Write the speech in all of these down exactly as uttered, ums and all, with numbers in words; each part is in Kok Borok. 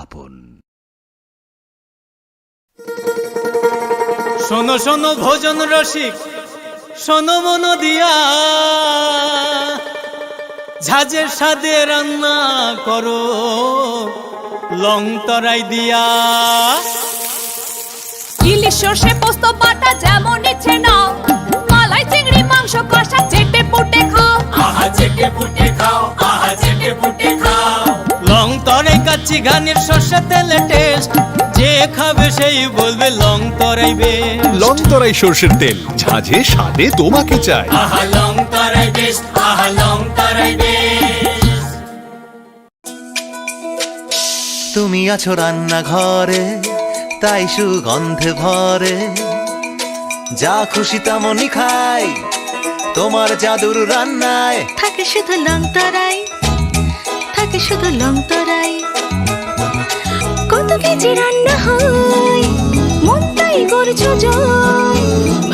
আপন। শোনো শোনো ভোজন রসিক, শোনো মন দিয়া, ঝাঁঝের স্বাদে রান্না করো লং তরাই দিয়া। ইলিশ সর্ষে পোস্ত বাটা যেমন ইচ্ছে নাও, মালাই চিংড়ি মাংস কষা চেটে পুটে খাও। আহা চেটে পুটে খাও, আহা চেটে পুটে খাও। লং তরাই কাচ্চি ঘানির সর্ষে তেলে টেস্ট, যে খাবে সেই বলবে লং তরাই বেস্ট। লং তরাই সর্ষের তেল, ঝাঁঝে স্বাদে তোমাকে চাই। আহা লং তরাই বেস্ট, আহা লং তরাই বেস্ট। তুমি আছো রান্নাঘরে, তাই সুগন্ধে ভরে। যা খুশি তেমনই খাই, তোমার জাদুর রান্নায়। থাকে শুধু লং তরাই, থাকে শুধু লং তরাই। কত কেজি রান্না হয়, মন তাই করছো জয়।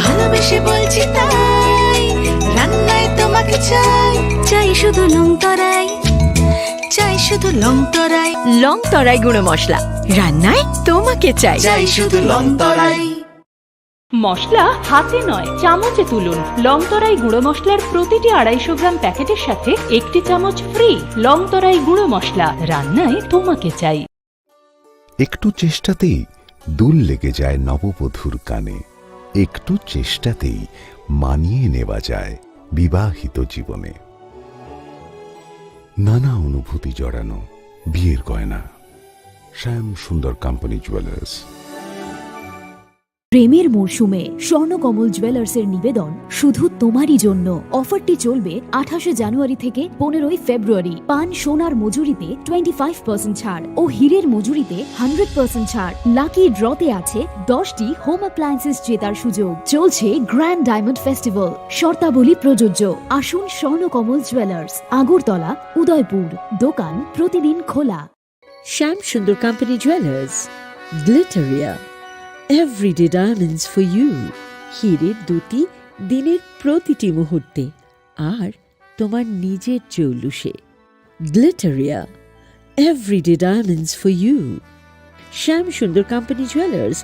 ভালোবেসে বলছি তাই, রান্নায় তোমাকে চাই। চাই শুধু লং তরাই, চাই শুধু লং তরাই। লং তরাই গুঁড়ো মশলা, রান্নায় তোমাকে চাই। চাই শুধু লং তরাই। মশলা হাতে নয়, চামচে তুলুন। লং তরাই গুঁড়ো মশলার প্রতিটি আড়াইশো গ্রাম প্যাকেটের সাথে একটি চামচ ফ্রি। লং তরাই গুঁড়ো মশলা, রান্নায় তোমাকে চাই। একটু চেষ্টাতেই দুল লেগে যায় নববধূর কানে। একটু চেষ্টাতেই মানিয়ে নেওয়া যায় বিবাহিত জীবনে। নানা অনুভূতি জড়ানো বিয়ের গয়না। শ্যাম সুন্দর কোম্পানি জুয়েলার্স। প্রেমের মরশুমে স্বর্ণকমল জুয়েলার্সের নিবেদন শুধু তোমারই জন্য। অফারটি চলবে আঠাশে জানুয়ারি থেকে পনেরোই ফেব্রুয়ারি। পান সোনার মজুরিতে টোয়েন্টি ফাইভ পার্সেন্ট ছাড় ও হীরের মজুরিতে হান্ড্রেড পার্সেন্ট ছাড়। লাকি ড্রতে আছে দশটি হোম অ্যাপ্লায়েন্সেস জেতার সুযোগ। চলছে গ্র্যান্ড ডায়মন্ড ফেস্টিভ্যাল, শর্তাবলী প্রযোজ্য। আসুন স্বর্ণকমল জুয়েলার্স, আগরতলা, উদয়পুর। দোকান প্রতিদিন খোলা। Shyam Sundar company jewellers, Glitteria, everyday diamonds for you. হীরের দ্যুতি দিনের প্রতিটি মুহূর্তে, আর তোমার নিজের জৌলুসে। Glitteria, everyday diamonds for you. Shyam Sundar company jewellers.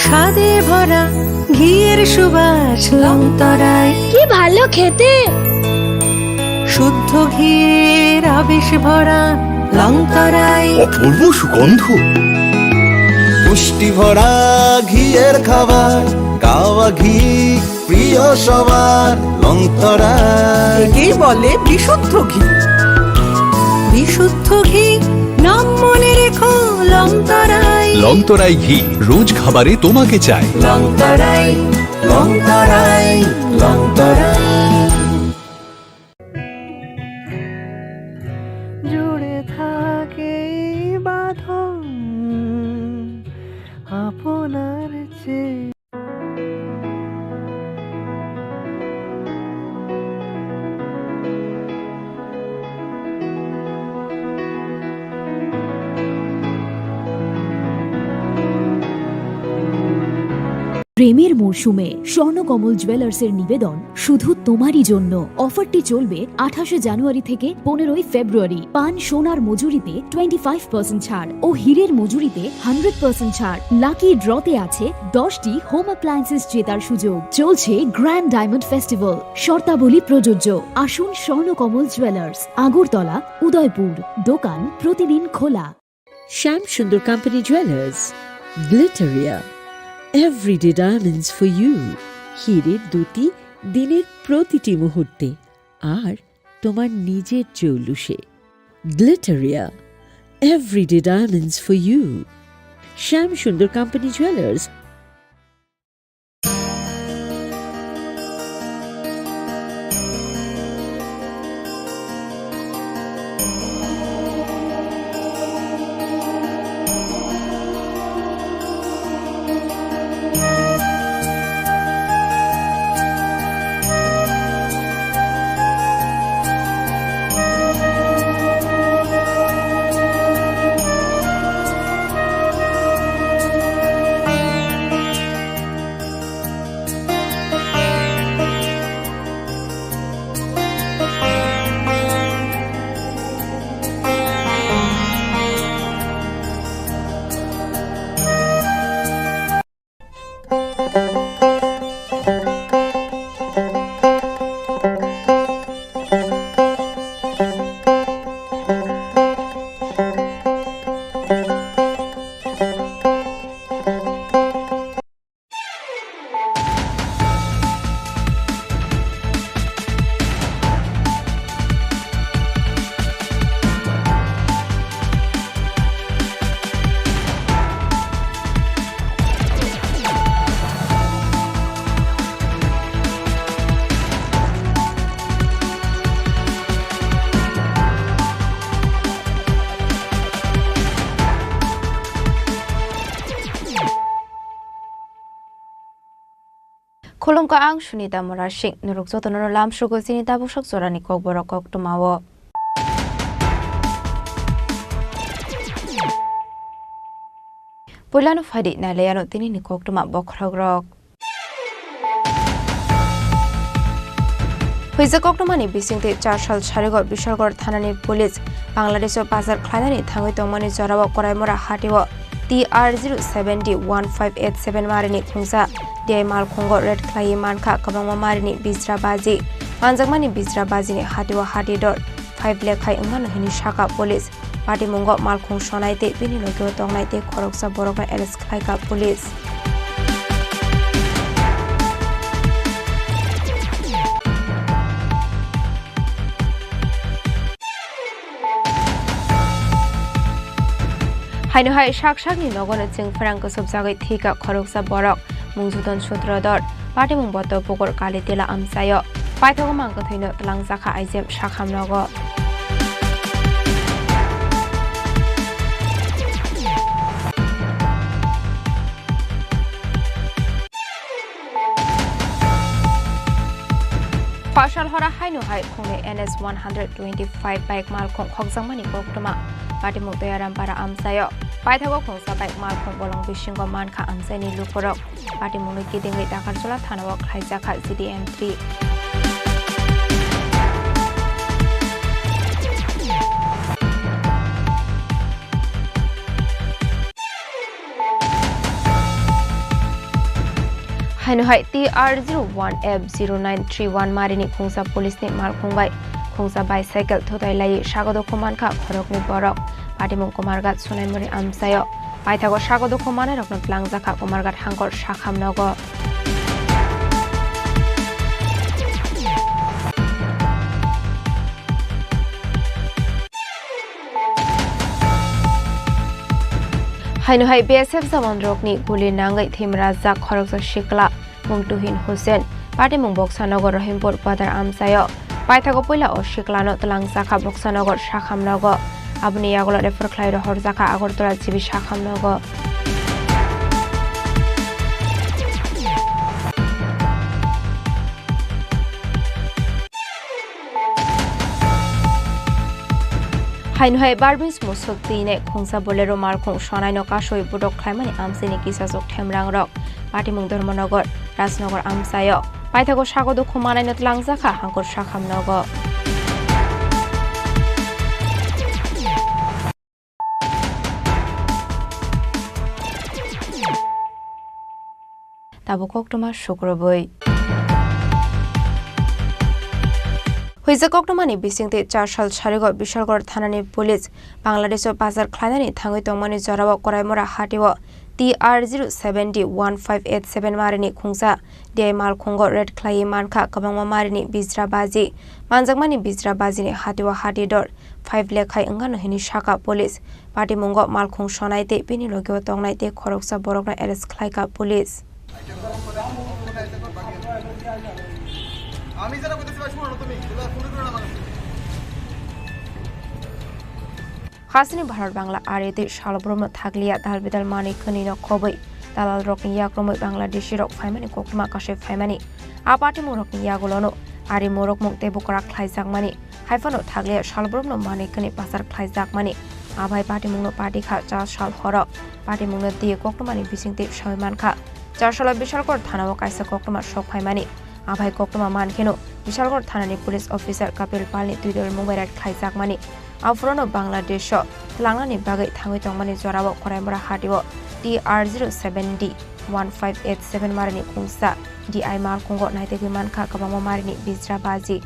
স্বাদে ভরা ঘিয়ের সুবাস লংতরাই। কি ভালো খেতে! শুদ্ধ ঘিয়ের আবেশ ভরা লংতরাই। অপূর্ব সুগন্ধ। পুষ্টি ভরা ঘিয়ের খাবার, গাওয়া ঘি প্রিয় সবার লংতরাই। একেই বলে বিশুদ্ধ ঘি। বিশুদ্ধ ঘি, নাম মনে রেখো লংতরাই। লংতরাই ঘি, রোজ খাবারে তোমাকে চাই। লংতরাই, লংতরাই, লংতরাই। জুড়ে থাকে এই বাঁধন আপনার চেয়ে। প্রেমের মরশুমে স্বর্ণকমল জুয়েলার্সের নিবেদন শুধু তোমারই জন্য। অফারটি চলবে আঠাশে জানুয়ারি থেকে পনেরোই ফেব্রুয়ারি। পান সোনার মজুরিতে টোয়েন্টি ফাইভ পার্সেন্ট ছাড় ও হীরের মজুরিতে হান্ড্রেড পার্সেন্ট ছাড়। লাকি ড্রতে আছে দশটি হোম অ্যাপ্লায়েন্সেস জেতার সুযোগ। চলছে গ্র্যান্ড ডায়মন্ড ফেস্টিভ্যাল, শর্তাবলী প্রযোজ্য। আসুন স্বর্ণকমল জুয়েলার্স, আগরতলা, উদয়পুর। দোকান প্রতিদিন খোলা। Shyam Sundar company jewellers, Glitteria, everyday diamonds for you. হীরের দ্যুতি দিনের প্রতিটি মুহূর্তে, আর তোমার নিজের জৌলুসে। Glitteria, everyday diamonds for you. Shyam Sundar Company Jewelers. Khulumkha, ang Sunita Murasing. Norok jotono lamsugo chini tabuksak jorani kokborok koktwmao. Puilano phaidi nailaiano tinini koktwma bokhorokrok. Huijak koktwmani bisingtwi char sal sarigo Bishalgarh thanani police Bangladesh-o bazar khlainani thangwi tongmani jorao Koraimura hatio T R zero seven D one five eight seven marini khungsa D I malkhungo raid khlaiwi mankha kwbangma marini bijra baji. Manjakmani bijra bajini hatio hati dor five lekh hai wngmano hwnwi sakha police. Patimungo malkhung sonai tei bini logio tongnai tei khoroksa borokno arrest khlaikha police. Haino hai sak sakni nogono chwng pherang kwsupjagwi thwikha khoroksa borok, mung Judon Sutrodhor, patimung Boto Pukur Kalitila amchaio. Paithago mang kwthwino twlangjakha I G M sakham nogo. Phasal hora haino hai khungnwi N S one hundred twenty-five bike malkhung khokjakmani koktwma. Patimung Toyarampara amchaio. Paithago khungsa bike malkhung bolong bisingo mankha amchaini lukurok. Patimungno kidingwi Dakarjala thanao khlaijakha G D M three. Haino hai T R zero one F zero nine three one marini khungsa police ni malkhung bai khungsa bicycle thutai lai sago dukhu mankha khoroknwi borok. Patimung Kumarghat Sonaimuri amchaio. Paithago sago dukhu manai rokno twlangjakha Kumarghat hangkor sakham nogo. Haino hai B S F jawan rokni guli nangwi thimrajak khoroksa sikla mung Tuhin Hussein, patimung Boksanagar Rahimpur Badar amchaio. Paithago puila o siklano twlangjakha Boksanagar sakham nogo. Aboni yagulo refer khlai rohorjakha Agartala G B sakham nogo. Haino hai Barbins musuk twi nai khungsa Bolero malkhung sonaino kasui budok khlaimani amchaini kisachuk themrangrok. Patimung Dharmanagar, Rajnagar amchaio. Paithago sago dukhu manaino twlangjakha hangkur sakham nogo. Tabuk koktwma sukrubwi. Huijak koktwmani bisingtwi char sal sarigo Bishalgarh thanani police Bangladesh-o bazar khlainani thangwi tongmani jorao Koraimura hatio T R zero seven D one five eight seven marini khungsa D I malkhungo raid khlaiwi mankha kwbangma marini bijra baji. Manjakmani bijra bajini hatio hati dor five lekhai wngkha hwnwi sakha police. Patimungo malkhung sonai tei bini logio tongnai tei khoroksa borokno arrest khlaikha police. Hasini Bharat Bangla ari tei salbrumno thakliya dal bidal manwi khwnwino khobwi dalalrokni yakrumwi Bangladeshi rok phaimani koktwma kasui phaimani. A patimungrokni yagulono ari morokmung tei bukra khlaijakmani. Haiphano thakliya salbrumno manwi khwnwi pasar khlaijakmani. Abai patimungno pati kha cha sal horo. Patimungno di koktwmani bisingtwi sawi mankha. Chasala Bishalgarh thanao kaisa koktwma sok phaimani. Abai koktwma mankheno Bishalgarh thanani police officer Kapil Palni Twitter mungbai raid khlaijakmani. Aphorono Bangladesho tlangnani bagwi thangwi tongmani jorao Koraimura hatio T R zero seven D one five eight seven marini khungsa D I malkhungo naitegwi mankha kwbangma marini bijra baji.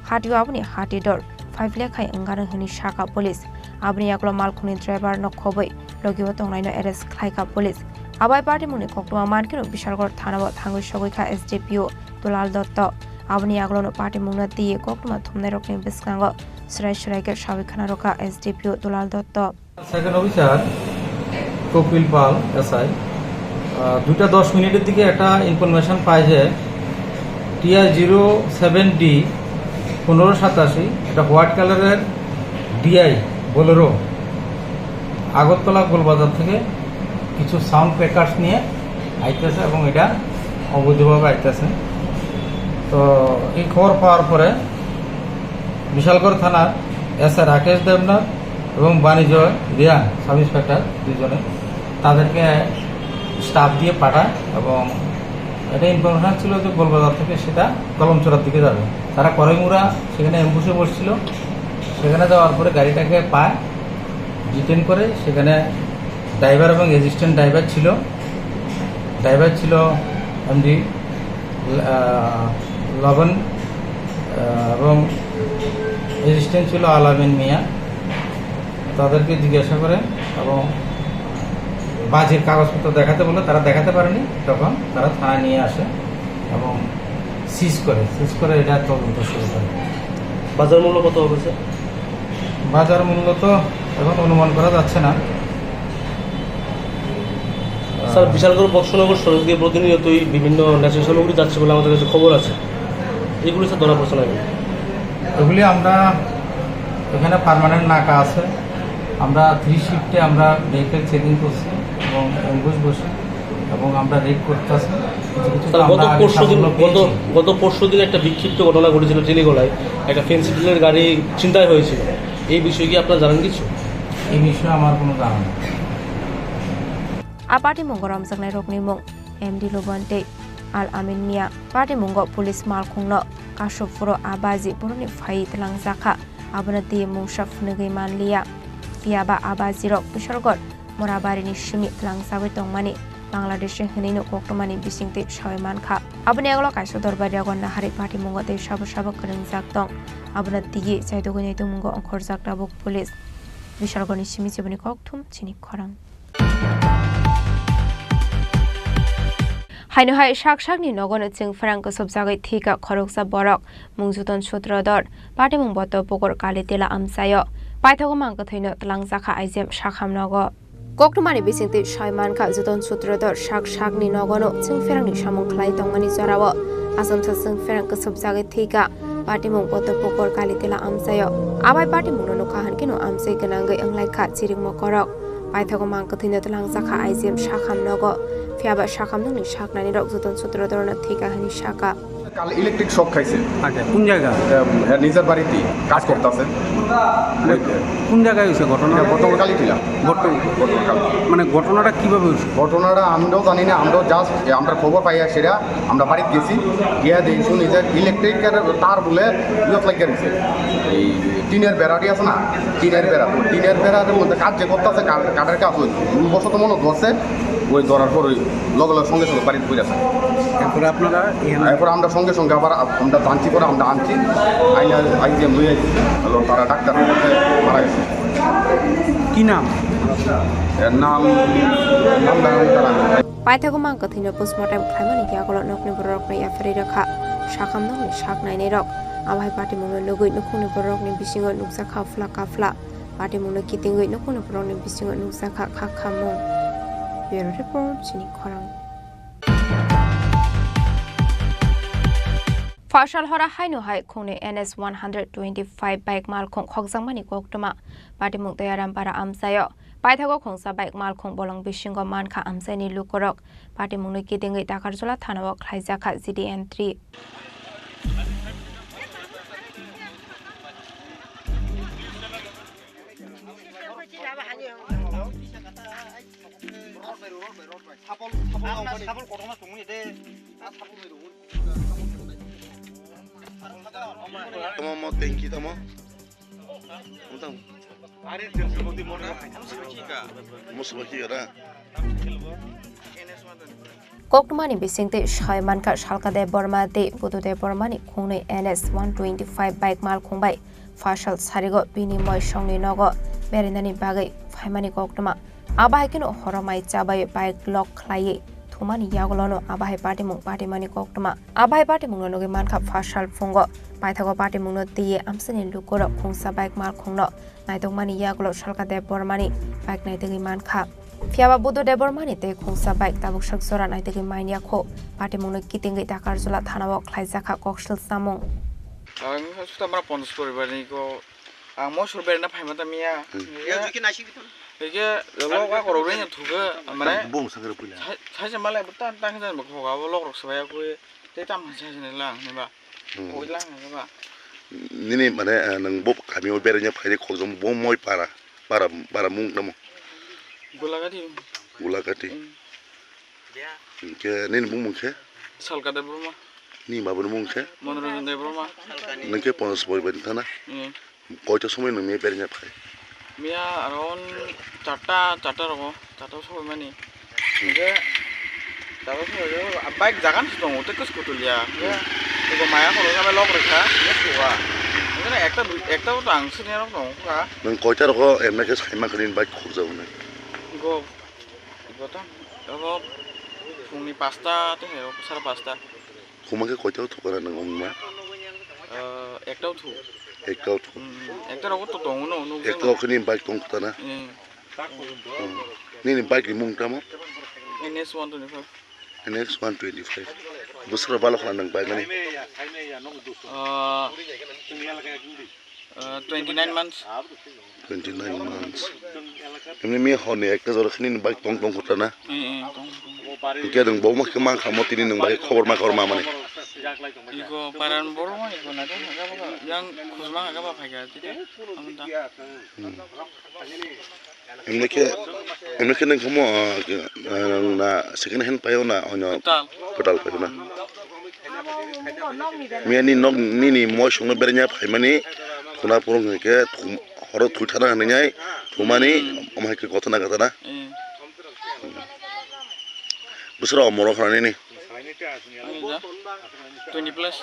Hatio aboni hati dor five lekhai wngano hwnwi sakha police. Aboni yagulo malkhungni driver no khobwi logio tongnaino arrest khlaikha police. Abai patimungni koktwma mankheno Bishalgarh thanao thangwi sogwi kha S D P O Dulal Dotto. Aboni yagulono patimungno twiwi koktwma thumnairokni bwskango swrai swrai khe sawi khna rwkha S D P O Dulal Dotto. Second officer Kopil Pal, S I, আহ, দুইটা দশ মিনিটের দিকে একটা ইনফরমেশন পায় যে TI zero seven D পনেরো সাতাশি, একটা হোয়াইট কালারের ডিআই বোলেরো আগরতলা গোলবাজার থেকে কিছু সাউন্ড ক্র্যাকার্স নিয়ে আইতেছে এবং এটা অবৈধভাবে আইতেছে। তো এই খবর পাওয়ার পরে বিশালগড় থানার এসআই রাকেশ দেবনাথ এবং বাণিজ্য রিয়ান সাব ইন্সপেক্টর দুইজনে তাদেরকে স্টাফ দিয়ে পাঠায় এবং এটা ইনফরমেশন ছিল যে গোলবাজার থেকে সেটা কলমচড়ার দিকে যাবে। তারা করাইমুড়া সেখানে অ্যাম্বুশে বসছিল, সেখানে যাওয়ার পরে গাড়িটাকে পায়, ডিটেন করে। সেখানে ড্রাইভার এবং অ্যাসিস্ট্যান্ট ড্রাইভার ছিল, ড্রাইভার ছিল এমডি আহ, লবণ, আহ, এবং অ্যাসিস্ট্যান্ট ছিল আলামিন মিয়া। তাদেরকে জিজ্ঞাসা করে এবং বাজির কাগজপত্র দেখাতে বলে, তারা দেখাতে পারেনি। তখন তারা থানায় নিয়ে আসে এবং সিজ করে, সিজ করে এটা তদন্ত শুরু করে। বাজার মূল্য কত হবে, স্যার? বাজার মূল্য তো এখন অনুমান করা যাচ্ছে না। স্যার, বিশালগড় বক্সনগর সড়ক দিয়ে প্রতিনিয়তই বিভিন্ন নেশা সামগ্রী যাচ্ছে বলে আমাদের কাছে খবর আছে, এগুলি, স্যার, ধরা পড়ছে না কেন? এগুলি আমরা এখানে পার্মানেন্ট নাকা আছে, আমরা থ্রি শিফটে আমরা ভেহিকল চেকিং করছি এবং অ্যাম্বুশ বসে এবং আমরা রেড করতেছি। কিছু কিছু তো স্যার, আমরা গত আগে পরশু দিন, সাফল্য গত, পেয়েছি। গত পরশু দিন একটা বিক্ষিপ্ত ঘটনা ঘটেছিল চিনিকলায়, একটা ফেন্সি ডিলের গাড়ি ছিনতাই হয়েছিল, এই বিষয়ে কি আপনারা জানেন কিছু? এই বিষয়ে আমার কোনো জানা নেই। A patimungo romjaknairokni mung M D Lubon tei Al Amin Mia. Patimungo police malkhungno kasuk phuru a baji borokni phaiwi twlangjakha. Abono twi mungsa phunugwi manliya. Phiyaba a bajirok Bishalgarh Morabarini simi twlangsagwi tongmani Bangladeshi hwnwino koktwmani bisingtwi sawi mankha. Aboni yagulo kaisa dorbar yago naharwi patimungo tei sabo sabo kwrwngjak tong. Abono twiwi chaitugwi naitugmungo ongkhorjak tabuk police. Bishalgarhni simi chiboni kokthum chini khorang. Haino hai sak sakni nogono chwng pherang kwsubjagwi thwikha khoroksa borok, mung Juton Sutrodor, patimung Boto Pukur Kalitila amchaio. Paithago mang kwthwino twlangjakha I G M sakham nogo. Koktwmani bisingtwi sai mankha Juton Sutrodor sak sakni nogono chwng pherangni samung khlai tongmani jorao. Achomsa chwng pherang kwsubjagwi thwikha. Patimung Boto Pukur Kalitila amchaio. Abai patimungno nukha hwnkhe no amchai gwnangwi wnglaikha chiringmo korok. Paithago mang kwthwino twlangjakha I G M sakham nogo. Phiyaba sakham nokni saknani rok Juton Sutrodorno thwikha hwnwi sakha. কাল electric shock খাইছে। আচ্ছা, কোন জায়গা? এম, হ্যাঁ, নিজের বাড়িতেই কাজ করতেছে। মানে, ওই তো। কোন জায়গায় হয়েছে ঘটনা? এটা বর্তমান কালীটিলা। বর্তমান। বর্তমান কালী। মানে, ঘটনাটা কিভাবে হয়েছে? ঘটনাটা আমরাও জানি না, আমরাও জাস্ট আমরা খবর পাইয়া সেটা আমরা বাড়িতে গেছি, গিয়া দেখি শুনি যে ইলেকট্রিকের তার বলে ইয়ত লাগিয়া রয়েছে, এই টিনের বেড়াটি আছে না, টিনের বেড়া, টিনের বেড়ার মধ্যে কাজ যে করতেছে, কাঠের কাজ, ওই ভুলবশত মনে ধরছে, ওই ধরার পর ওই লগে লগে সঙ্গে সঙ্গে বাড়িতে পড়ে আছে। এরপরে আপনারা এখানে এরপর আমরা সঙ্গে সঙ্গে আবার আ-, আমরা জানছি করে আমরা আনছি, আইনা, আইজিএম লই আইছি, হলো তারা ডাক্তার মারা গেছে। কি নাম? এর নাম, নাম দাঁড়ান তারা। Paithago mang kwthwino postmortem khlaimani yagulo nokni bororokno yapharwi rwkha, sakham nokni sak nainairok. Abo hai patimungno nugwi nukhungni bororokni bisingo nukjakha phla ka phla. Patimungno kitingwi nukhungni bororokni bisingo nukjakha kha khamung. Bureau Report, Chini Khorang. Phasal hora haino hai khungnwi N S one hundred twenty-five bike malkhung khokjakmani koktwma. Patimung Toyarampara amchaio. Paithago khungsa bike malkhung bolong bisingo mankha amchaini lukurok. Patimungno kitingwi Takarjala thanao khlaijakha G D N three. Tamo mo tengki tamo. Utang. Musubaki gara. Koktwmani bisingtwi sai mankha Salka Debbarma tei Buddha Debbarmani khungnwi N S one twenty-five bike malkhung bai phasal sarigo bini moisongni nogo berainani bagwi phaimani koktwma. Abo hai kheno horo mai chabai bike lock khlaiwi thumani yagulono abo hai patimung patimani koktwma. Abo hai patimungno nugwi mankha phasal phungo paithago patimungno twiwi amchaini lukurok khungsa bike malkhungno naitokmani yagulo Salka Debbarmani bike naitogwi mankha. Phiyaba Buddha Debbarmani tei khungsa bike tabuk sak jora naitogwi manya kho. Patimungno kitingwi Takarjala thanao khlaijakha koksil samung. Ang suta mara ponchas poribarni ko, ang mosor berna phaima ta miya. Hmm. Hiya. Hiya, juki nasi biton. Hiya, lo ka korok reng thuga, mane. Bung sakre puila. Sai, sai se malai buta tang jan bokho ga bo lok rok swbaya koi. Tei tam hai sai se lang ne ba. Hmm. Koi lang ne ba. Nini mane, eh, nang bo kami o bernya phaide khokjam bo moi para. Bara, bara mung tamo? Gulagati. Gulagati. Mm. Hingke nini bumung khe? Salka Debbarma. Ni babuni mung khe? Manoranjan Debbarma. Ningke ponchas poribarni thana? Mm. Koito somoi nang miya bernya phai? Miya around charta, charta rogo, charta somoi mani. Hmm. Hingke, charta somoi rogo, bike jagan se tongo, tei kos kotoliya. Hingke, hmm, ego maya khoro khe lok rekha, hingke suwa. Hingke ekta, dui, ekta bo tang sini rok tongo kha. Nang koita rogo emna khe saima khani bike khokjago nai? Ego, ego ta, ego phungni pasta tei hai sara pasta. Khuma khe koita o thukana nang wngma? Ah, ekta o thu. Ekta o thu? Mm, mm. Ekta rogo to tongo no, nukjak. Ekta o khani bike tong khutana? Mm. Hmm. Nini bike ni mung tamo? N S one twenty-five. N S one twenty-five. Bwswk rok balo khna nang bike mani? Ah, ah, twenty-nine months. Twenty-nine months. Emni mi hor ni ekta jora khini ni bike tong tong khutana? Eh, eh, tong, tong. Hingke nang bo ma khe mang kha mo tini nang bai khobor ma khobor ma mani. Iko paran boro ma iko na tong kha ba yang khusma kha ba phai kha tite. Amon ta. Hmm. Emni khe, emni khe nang khe mo, ah, ah, na second hand paio na onyo kwtal paio na? Miya ni nok nini moi songno berenya phaimani khuna purung hai khe thum-, horo thwi thana hinwi nai thumani omo hai khe gotona gatana. Bwswk rok omoro khna nini? Ani ja, twenty plus.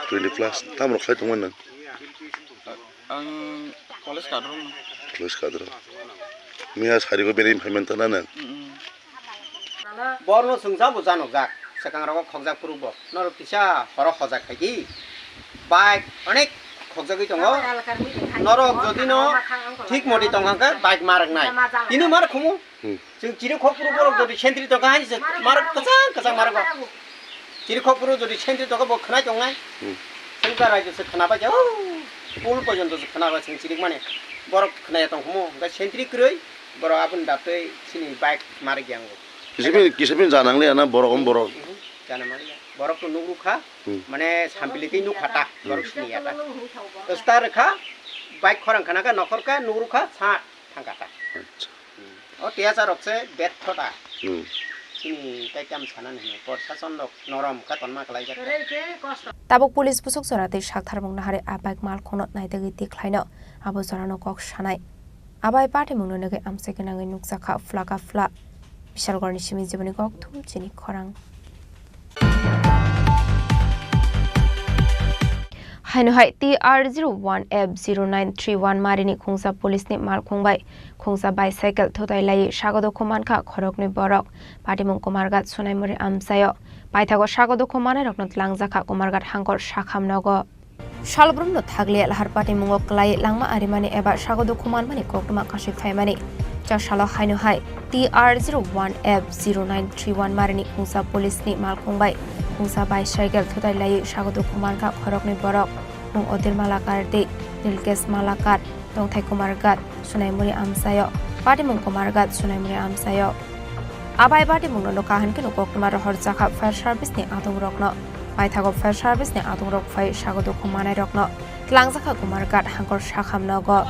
Twenty plus. Tamo rok khlai tongmani nang? Ang college kadro. College kadro. Miya sari bo beri phai mantana nang? Mm, mm. Borno sungsa bo janokjak. Swkang rogo khokjak phuru bo. Norok kisa horo hojak khai di. Bike onek khokjagwi tongo. Norok jodi no thik modi tong hangkhe bike marak nai. Tini marak khumu. Hmm. Chwng chiri khok phuru borok jodi sentry tongkha hai se marak kwchang kwchang marak bo. Chiri khok phuru jodi sentry tongkha bo khwnai tongnai. Hmm. Chwng ta raijak se khwna bai khe, oh, pul porjonto se khwna bai chwng chirik mani. Borok khwnai tong khumu, hwnkhe sentry kwrwi borok aboni datwi chini bike marik yango. Kisabin, kisabin janang le ana borok om borok. Mhm, jana mani. Borok to nukrukha, hmm, mane sampili tei nukha ta, hmm, borok sini ya ta. Star kha, bike khorang khana kha, nokhor kha, nukrukha, sat. Thangkha ta. Acha. Hmm. O tiyasa rok se betho ta. Hmm. Chini tei kam sana nini, prosason rok norom kha tonma khlai jak ta. Tabuk police busuk jora tei sakthar mung nahari a bike malkhungno naitagwi tikhlaino abo jorano kok sanai. Abai patimungno nugwi amchai gwnangwi nukjakha phlaka phla. Bishalgorni simi jiboni kok thum chini khorang. Haino hai T R zero one F zero nine three one marini khungsa police ni malkhung bai khungsa bicycle thutai laiwi sago dukhu mankha khoroknwi borok. Patimung Kumarghat Sonaimuri amchaio. Paithago sago dukhu manai rokno twlangjakha Kumarghat hangkor sakham nogo. Salbrumno thakliya lahar patimungo kwlai langma arimani eba sago dukhu manmani koktwma kasui phaimani. Chasalo haino hai T R zero one F zero nine three one marini khungsa police ni malkhung bai khungsa bicycle thutai laiwi sago dukhu mankha khoroknwi borok. Mung Odir Malakar tei Nilkesh Malakar, Tongthai Kumarghat, Sonaimuri amchaio. Patimung Kumarghat, Sonaimuri amchaio. Abai patimungno nukha hinkhe koktwma rohorjakha fire service ni adungrokno. Paithago fire service ni adungrok phai sago dukhu manairokno twlangjakha Kumarghat hangkor sakham nogo.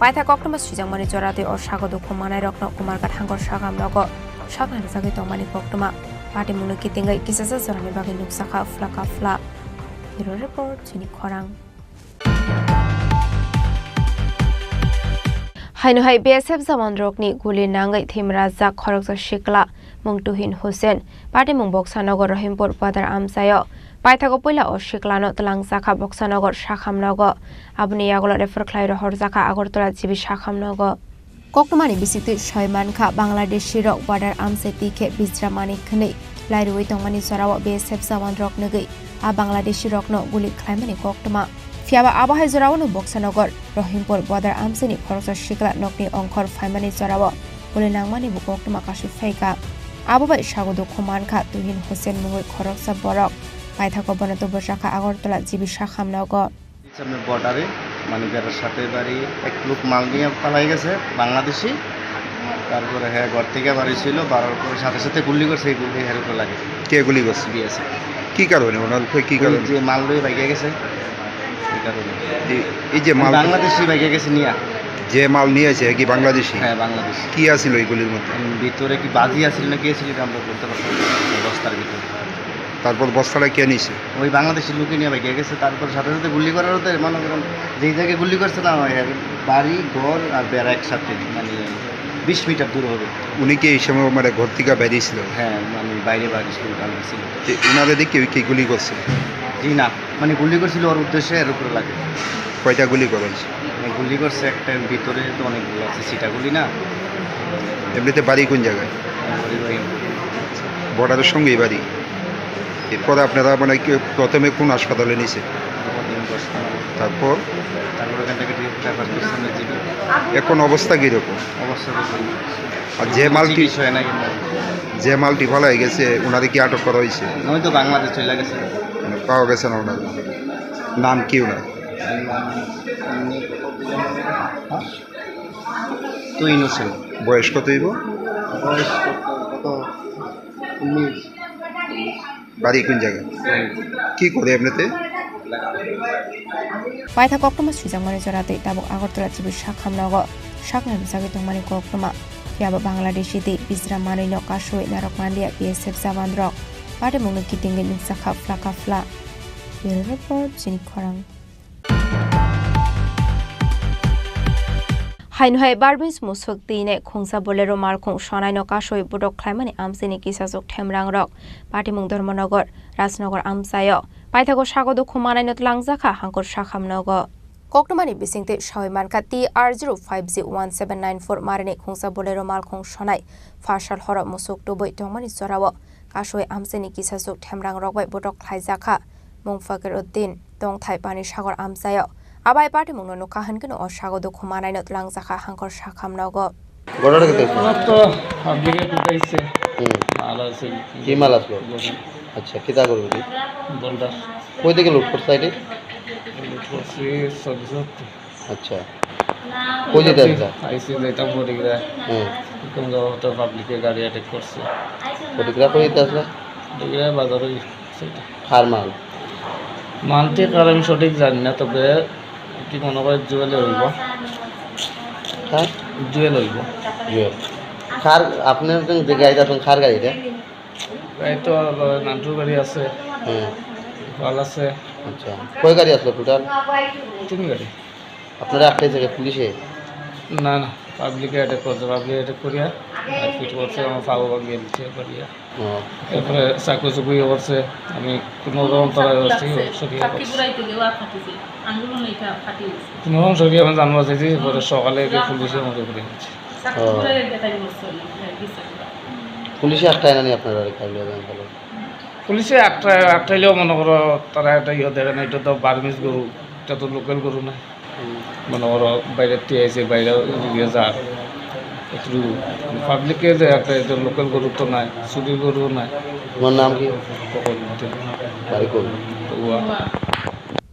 Paitha koktwma swijangmani jora tei o sago dukhu manairokno Kumarghat hangkor sakham nogo sakna rwjagwi tongmani koktwma. Patimungno kitingwi kisasa jorani bagwi nukjakha phlaka phla. Bureau Report, Chini Khorang. Haino hai B S F jawanrokni guli nangwi thimrajak khoroksa sikla mung Tuhin Hussein, patimung Boksanogo Rohimpur Bodar amchaio. Paithago puila o siklano twlangjakha Boksanogo sakham nogo, aboni yagulo refer khlai rohorjakha Agartala G B sakham nogo. Koktwmani bisingtwi soi mankha, Bangladeshi rok border amchai twi khe bijra manwi khwnwi lairuwi tongmani jorao B S F jawan rok nugwi a Bangladeshi rokno guli khlaimani koktwma. Phiyaba abo hai jorao no Boksanogo Rohimpur border amchaini khoroksa sikla nokni ongkhor phaimani jorao guli nangmani bo koktwma kasui phaikha. Abo bai sago dukhu mankha Tuhin Hussein mungwi khoroksa borok. Paithago bono tubujakha Agartala G B sakham nogo. সামনে বর্ডারে, মানে, বেড়ার সাথে বাড়ি, এক লোক মাল নিয়ে পালাই গেছে, বাংলাদেশি। তারপরে হ্যাঁ, ঘর থেকে বাড়িছিল, বাড়ার পরে সাথে সাথে গুলি করছে, এই গুলি হের উপরে লাগে। কে গুলি করছে? বিএসএফ। কি কারণে? ওনার উপরে কি ওই কারণে? যে মাল লয়ে ভাগিয়া গেছে, এই কারণে। এই, এই যে মানে, মাল বাংলাদেশি ভাগিয়া গেছে নিয়া। যে মাল নিয়ে আছে, কি বাংলাদেশি? হ্যাঁ, বাংলাদেশি। কি আছিল ওইগুলির মধ্যে? উম, ভিতরে কি বাজি আছিল না কি আছিল, এটা আমরা বলতে পারতাম না, বস্তার ভিতরে। তারপর বস্তাটা কে নিছে? ওই বাংলাদেশি লোকে নিয়ে ভাগিয়া গেছে। তারপর সাথে সাথে গুলি করার, ওদের মনে করেন যে এই জায়গায় গুলি করছে না, ওই বাড়ি, ঘর আর বেড়া একসাথে, মানে, বিশ মিটার দূর হবে। উনি কি এই সময়, মানে, ঘর থেকে বেরিয়েছিল? হ্যাঁ, মানে, বাইরে বাড়ি ছিল, কারণ ছিল। যে ওনারা দেখি ওই কি গুলি করছে? জি না, মানে, গুলি করছিল ওর উদ্দেশ্যে, এর উপরে লাগে। কয়টা গুলি করা হয়েছে? মানে, গুলি করছে একটা, ভিতরে তো অনেকগুলো আছে, ছিটা গুলি না। এমনিতে বাড়ি কোন জায়গায়? বাড়ি ওই বর্ডারের সঙ্গেই বাড়ি। এরপরে আপনারা, মানে, কি প্রথমে কোন হাসপাতালে নিছে? তারপর? তারপর ওখান থেকে রেফার করছে আমরা জিবি। এখন অবস্থা কিরকম? অবস্থা তো ঠিক। আর যে মালটি, চিকিৎসা হয় না কিন্তু। যে মালটি ফালাই গেছে, ওনারে কি আটক করা হয়েছে? ওই তো বাংলাদেশ চলে গেছে। মানে, পাওয়া গেছে না ওনার? নাম কি ওনার? তো ইনোসেন্ট। বয়স কত হইব? বয়স কত, কত? উনিশ। বাড়ি কোন জায়গায়? কি করে এমনিতে? Paitha koktwma swijangmani jora tei tabuk Agartala G B sakham nogo saknai rwjagwi tongmani koktwma. Phiyaba Bangladeshi tei bijra manwino kasui narwk manliya B S F jawan rok. Patimungno kitingwi nukjakha phlaka phla. Bureau Report, Chini Khorang. Haino hai Barmis musuk twi nai khungsa Bolero malkhung sonaino kasui budok khlaimani amchaini kisachuk themrang rok Patimung Dharmanagar, Rajnagar amchaio. Paithago sago dukhu manaino twlangjakha hangkur sakham nogo. Koktwmani bisingtwi sawi mankha T R zero five G one seven nine four marini khungsa Bolero malkhung sonai phasal horo musuk tubui tongmani jorao kasui amchaini kisachuk themrang rok bai budok khlaijakha. Mung Fakir Uddin, Tongthai Pani Sagar amchaio. Abai patimungno nukha hwnkhe no o sago dukhu manaino twlangjakha hangkor sakham nogo. ঘটনা কি হয়েছে? আমার তো পাবলিকে পিটাইছে। হুম। মাল আছে। কি মাল আসলো? আচ্ছা, কিতা করবে কি? বোল্ডার। কই থেকে লুট করছে এটা? লুট করছি চব্বিশ। আচ্ছা। কই যেতে আসলা? আইসি যাইতাম বডিগ্রা। হুম। কোন জায়গা হয়তো পাবলিকে গাড়ি অ্যাটাক করছে। বডিগ্রা কই যেতে আসলা? বডিগ্রা বাজারে সেটা। কার মাল? মানতে কার আমি সঠিক জানি না, তবে কি মনে হয় জুয়েলে হইব। হ্যাঁ? জুয়েল হইব। জুয়েল। কার, আপনার যে গাড়িটা, আপনার কার গাড়ি এটা? গাড়ি তো নান্টুর গাড়ি আছে, হুম। গোপাল আছে। আচ্ছা, কয় গাড়ি আসলো টোটাল? তিন গাড়ি। আপনারা আটকাইছে কে পুলিশে? না, না, পাবলিকে অ্যাটাক করছে, পাবলিক অ্যাটাক করিয়া মারপিট করছে, আমার পাও ভাঙিয়ে দিচ্ছে করিয়া। ও। এরপরে চাকু চুকু ইয়ে করছে, আমি কোনো রকম তারা সরিয়ে ফাটি ফাটি গেছে। আন্দোলন এটা ফাটি গেছে। কোনো রকম সরিয়ে আমি জানবো যে পরে সকালে গিয়ে পুলিশে আমাদের উপরে গেছে। ও। পুলিশে আটকায় না নি আপনারা কাইলে জানতে? পুলিশে আটকায়, আটকাইলেও মনে করো তারা একটা ইয়ে দেখে না, এটা তো বার্মিজ গরু, এটা তো লোকাল গরু না। হুম। মনে করো বাইরে টিআইসি বাইরে দিয়ে যার, একটু পাবলিকে যে একটা, এটা লোকাল গরু তো নাই, চুরি গরু নাই। তোমার নাম কি? তখন বাড়ি কই? তো ওয়া।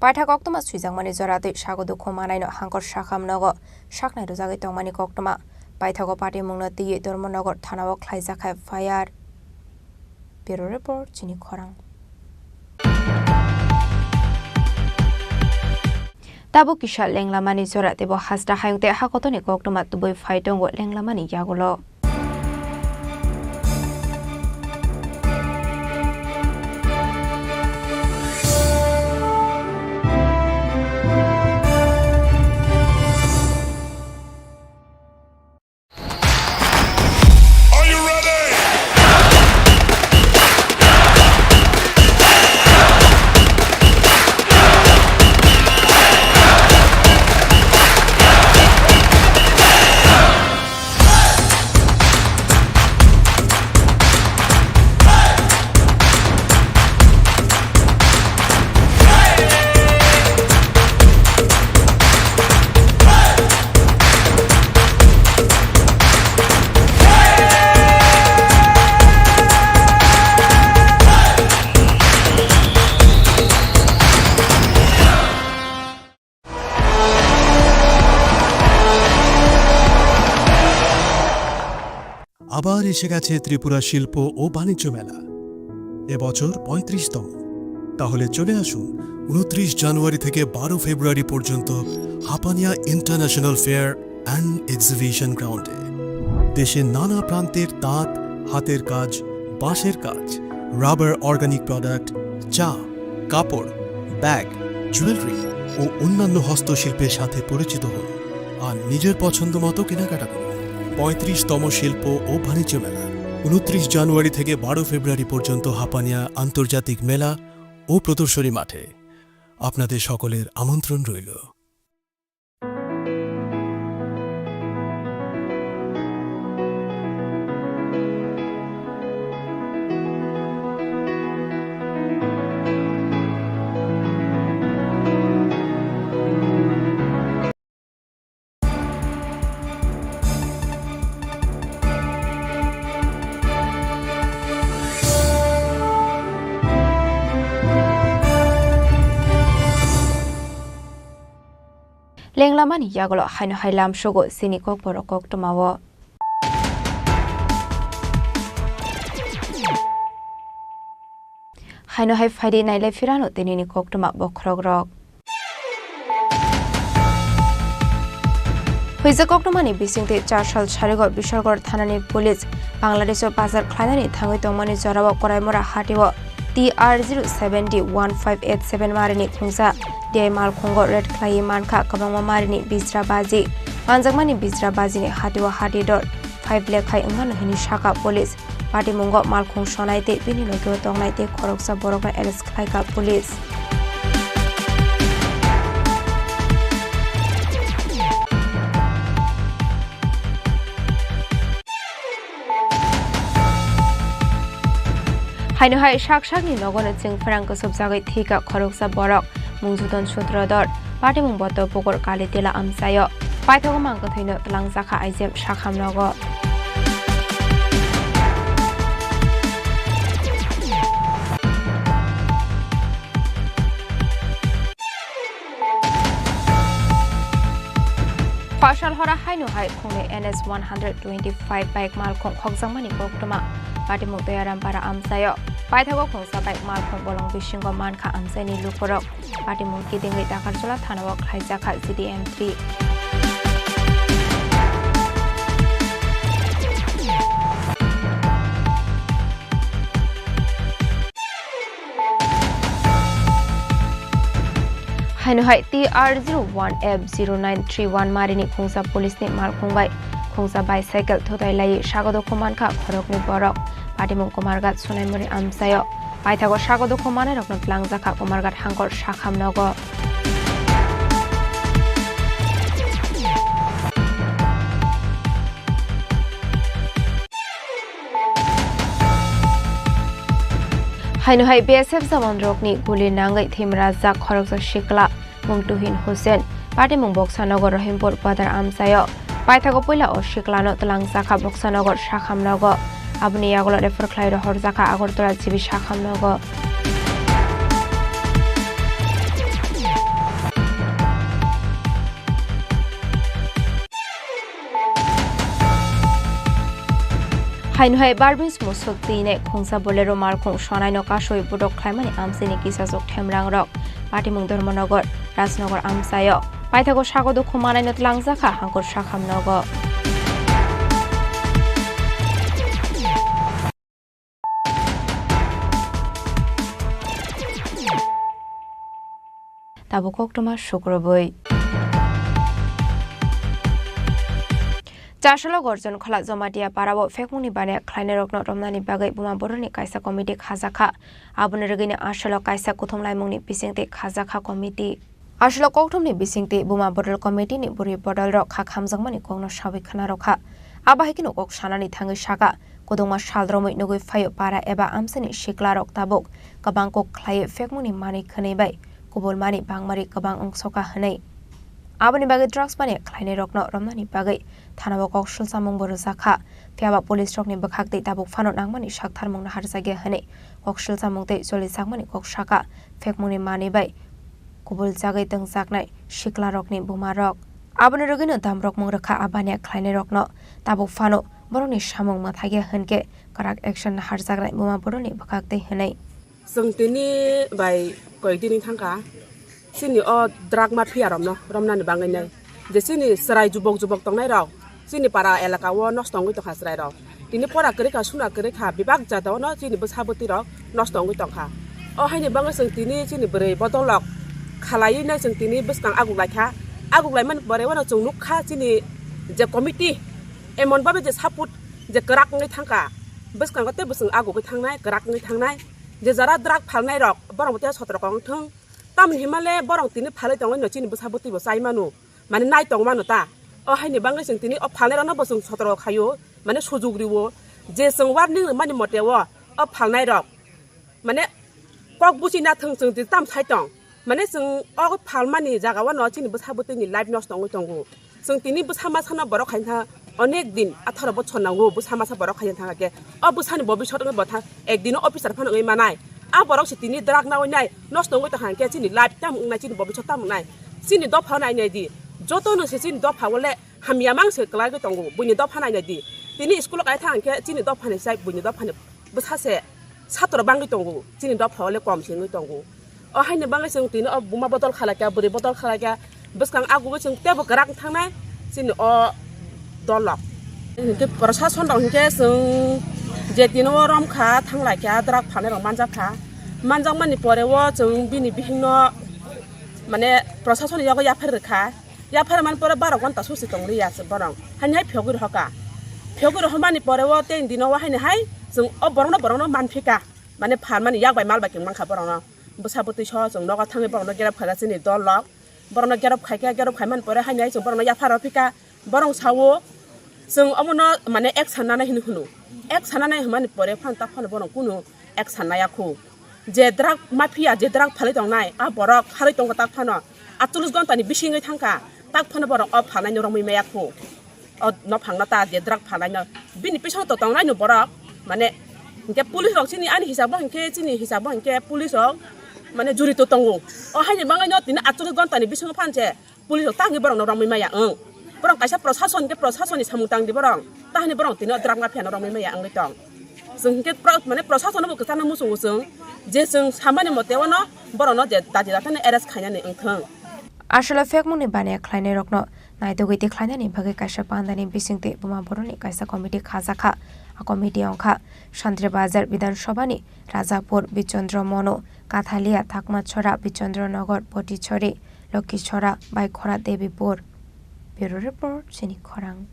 Paithak koktwma swijakmani jora twi sago dukhu manaino hangkor sakham nogo saknai rwjagwi tongmani koktwma. Paithago patimungno twiwi Dharmanagar thanao khlaijak kha F I R. Bureau Report, Chini Khorang. Tabuk kisa lenglamani jora teibo hasta hayung tei hakotoni koktwma tubui phai tongo lenglamani yagulo. আবার এসে গেছে ত্রিপুরা শিল্প ও বাণিজ্য মেলা, এবছর পঁয়ত্রিশতম। তাহলে চলে আসুন ঊনত্রিশ জানুয়ারি থেকে বারো ফেব্রুয়ারি পর্যন্ত Hapania international fair and exhibition গ্রাউন্ডে। দেশের নানা প্রান্তের তাঁত, হাতের কাজ, বাঁশের কাজ, রাবার অর্গানিক প্রোডাক্ট, চা, কাপড়, ব্যাগ, জুয়েলারি ও অন্যান্য হস্তশিল্পের সাথে পরিচিত হন আর নিজের পছন্দ মতো কেনাকাটা করুন। পঁয়ত্রিশতম শিল্প ও বাণিজ্য মেলা, ঊনত্রিশ জানুয়ারি থেকে বারো ফেব্রুয়ারি পর্যন্ত হাপানিয়া আন্তর্জাতিক মেলা ও প্রদর্শনী মাঠে। আপনাদের সকলের আমন্ত্রণ রইল। Lenglamani yagulo haino hai lamsogo chini kokborok koktwmao. Haino hai phaidi nailai phirano tinini koktwma bokhorokrok. Huijak koktwmani bisingtwi char sal sarigo Bishalgarh thanani police Bangladesh-o bazar khlainani thangwi tongmani jorao Koraimura hatio T R zero seven D one five eight seven marini khungsa D I malkhungo raid khlaiwi mankha kwbangma marini bijra baji. Manjakmani bijra bajini hatio hati dor five lekhai wngmano hini sakha police. Patimungo malkhung sonai tei bini logio tongnai tei khoroksa borokno arrest khlaikha police. Haino hai sak sakni nogono chwng phrang kwsubjagwi thwikha khoroksa borok, mung Judon Sutrodor, patimung Boto Pukur Kalitila amchaio, paithago mangkwthwino twlangjakha I G M sakham nogo. Phaisal hora haino hai khungnwi N S one hundred twenty-five bike malkhung khokjakmani koktwma patimung Toyaram para amchaio. Paithago khungsa bike malkhung bolong bisingo mankha amchaini lukurok. Patimung kidingwi Dakarchula thanao khlaijakha G D M three. Haino hai T R zero one F zero nine three one marini khungsa police ni malkhung bai khungsa bicycle thutai lai sago dukhu mankha khoroknwi borok. Patimung Kumarghat Sonaimuri amchaio. Paithago sago dukhu manai rokno twlangjakha Kumarghat hangkor sakham nogo. Haino hai B S F jawan rokni guli nangwi thimrajak khoroksa sikla mung Tuhin Hussein, Patimung Boksanagar Rahimpur Badar amchaio. Paithago puila o siklano twlangjakha Boksanagar sakham nogo. Aboni yagulo refer khlai rohorjakha Agartala G B sakham nogo. Haino hai Barmis musuk twi nai khungsa Bolero malkhung Sonaino kasui budok khlaimani amchaini kisachuk themrangrok Patimung Dharmanagar Rajnagar amchaio. Paithago sago dukhu manaino twlangjakha hangkor sakham nogo. Tabuk koktwma sukrubwi. Chasalo Gorjon Khola Jomatia parao phekmungni baniya khlainairokno romnani bagwi buma bororni kaisa committee khajakha. Aboni rwgwino asalo kaisa kuthumlaimungni bisingtwi khajakha committee. Asalo kokthumni bisingtwi buma bodol committee ni bwrwi bodolrok kha khamjakmani kokno sawi khna rwkha. Abo hai kheno kok sanani thangwi saka, kwdwngma sal romwi nugwi phaio para eba amchaini siklarok tabuk kwbang kok khlaiwi phekmungni manwi khwnwi bai kubulmani bangmari kwbang wngsoka hwnwi. Aboni bagwi drugs baniya khlainairokno romnani bagwi thanao kok silchamungbo rwjakha. Phiyaba police rokni bwkhaktwi tabuk phano nangmani saktharmung naharjakya hwnwi kok silchamung tei cholijakmani kok saka, phekmungni manwi bai kubuljagwi tongjaknai siklarokni bumarok. Aboni rwgwino damrokmung rwkha a baniya khlainairokno. Tabuk phano borokni samung mwthakya hwnkhe kwrak action naharjaknai buma borokni bwkhaktwi hwnwi. Chwng tini bai koidini thangkha, chini o drug mafia romno romnani bagwinai, je chini chwrai jubok jubok tongnairok, chini para elaka o nosto wngwi tongkha chwrairok. Tini pora kwrwi kha, suna kwrwi kha, bebak jata ono chini bwsa bwtwi rok nosto wngwi tongkha. O haini bagwi chwng tini chini bwrwi bodol rok khalaiwi nai chwng tini bwskang aguklaikha. Aguklaimani pore uano chwng nukha chini je committee emon babe je support je kwrak wngwi thangkha, bwskango teibo chwng agugwi thangnai, kwrak wngwi thangnai. Je jara drug phalnai rok borok bo tei sotro kong thung, tamoni hinmale borok tini phalwi tongwi no chini bwsa bwtwi bo chai manu. Mane nai tong mano ta. O haini bagwi chwng tini o phalnai rokno bo chwng sotro khaio, mane sujuk rio. Je chwng warning rwmani mote o, o phalnai rok, mane kok buchi na thwng chwng tini tam sai tong. Mane chwng o phalmani jaga o no chini bwsa bwtwi ni life nosto wngwi tongo. Chwng tini bwsa masa no borok khaina thang onek din atharo bochor nango bwsa masa borok khaina thang khe. O bwsa ni bobisot wngwi bo thang ek din o officer phano wngwi manai. A borok se tini drug nawi nai nosto wngwi tong kha khe chini life tam wngnai chini bobisot tam wngnai. Chini dopha nai nai di. Joto no se chini dopha o le hamya mang se kwlai tongo, buini dopha nai nai di. Tini school o kai thang khe chini dopha ni sai buini dopha ni bwsa se satro bangwi tongo, chini dopha o le kom se wngwi tongo. O haini bagwi chwng tini o buma bodol khalai kha, bwrwi bodol khalai kha, bwskang agugwi chwng teibo kwrak thangnai chini o dol rok. Hinkhe prosason rok hinkhe chwng je tini o rom kha, thanglai kha, drug phalnai rok manjak kha, manjak mani pore o chwng bini bihik no mane prosason ni yago yapher rwkha. Yapharmani pore baro ghonta susi tongli ya se borok. Hani hai phiyogwi rohoka. Phiyogwi rohormani pore o tei dino o haini hai chwng o borokno, borokno manphika. Mane phalmani yak bai mal bai khe mankha borokno. Bwsa bwtwi so chwng nogo thangwi borokno gerep khaikha chini dol rok. Borokno gerep khaikha, gerep khaimani pore haini hai chwng borokno yaphar rophika. Borok sao, chwng omono mane ek sananai hinwi hwno. Ek sananai hwnmani pore phano ta phano bono kunu ek sanaya khu. Je drug mafia, je drug phalwi tongnai, a borok phalwi tongkha tak phano. Atcholish ghonta ni bisingwi thangkha, tak phano borok o phalnaino romwi maya khu. O nophangno ta je drug phalnaino. Bini bisingo to tongnaino borok, mane, hinkhe police rok chini ani hisabo hinkhe, chini hisabo hinkhe police rok, mane, jurito tongo. O haini bagwino tini atcholish ghonta ni bisingo phanse, police rok tangwi borokno romwi maya wng. Borok kaisa prosason hinkhe prosasonni samung tangdi borok. Tahani borok tini o drug mafia no romwi maya wngwi tong. Chwng hinkhe pro-, mane prosason no bo kwchangno muchungo chwng. Je chwng samani mote wano borokno je daji dathani arrest khainani wngthwng. Aswlai phekmungni baniya khlainairokno naitugwi tikhlainani bagwi kaisa pandani bisingtwi buma borokni kaisa committee khajakha. A committee wngkha Santri Bazar Bidhan Sabhani Rajapur, Bichandra Monu, Kathalia, Thakmachora, Bichandra Nagar, Potichari, Lokhichora bai Khora Debipur. Bureau Report, Chini Khorang.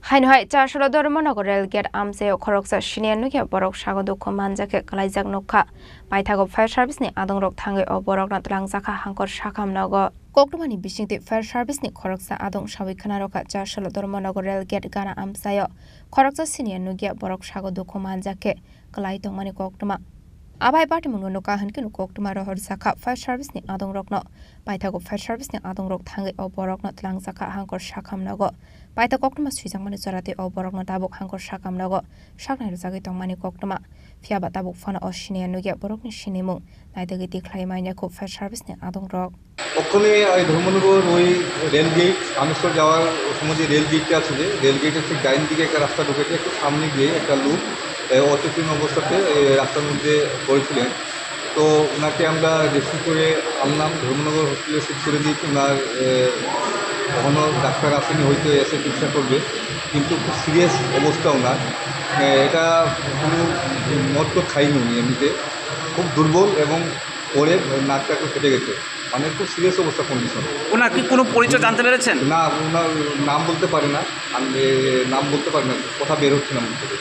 Haino hai Chasolo Dharmanagar Rail Gate amchaio khoroksa senior nukya borok sago dukhu manjakhe kwlaijak nukha. Paithago fire service ni adongrok thangwi o borokno twlangjakha Hangkor Sakham nogo. Koktwmani bisingtwi fire service ni khoroksa adong sawi khwnarokha Chasolo Dharmanagar Rail Gate gana amchaio khoroksa senior nukya borok sago dukhu manjakhe kwlai tongmani koktwma. Abai patimungno nukha hwnkhe koktwma rohorjakha fire service ni adongrokno. Paithago fire service ni adongrok thangwi o borokno twlangjakha Hangkor Sakham nogo. Paithak koktwma swijakmani joratwi o borokno tabuk Hangkor Sakham nogo saknai rwjagwi tongmani koktwma. Phiyaba tabuk phano o siniya nukya borokni sinimung naitugwi tikhlai manya khu fire service ni adongrok. ওখানে এই ধর্মনগর ওই rail gate, Kameshwar যাওয়ার সময় যে রেল গেটটা আছে, যে রেল গেটের ঠিক ডাইন দিকে একটা রাস্তা ঢুকেছে, একটু সামনে গিয়ে একটা লোক, এ, অচেতন অবস্থাতে, এ, রাস্তার মধ্যে পড়েছিলেন। তো ওনাকে আমরা রেস্কিউ করে আনলাম, ধর্মনগর হসপিটালে শিফট করে দিয়েছি। ওনার, এ, এখনও ডাক্তার আসেনি, হয়তো এসে চিকিৎসা করবে, কিন্তু খুব সিরিয়াস অবস্থা ওনার। এ, এটা কোনো মদ তো খাইনি উনি এমনিতে, খুব দুর্বল এবং পড়ে নাকটা একটু ফেটে গেছে, মানে খুব সিরিয়াস অবস্থা কন্ডিশন। ওনার কি কোনো পরিচয় জানতে পেরেছেন? না, ওনার নাম বলতে পারে না, আমি নাম বলতে পারি না, কথা বের হচ্ছে না মুখ থেকে।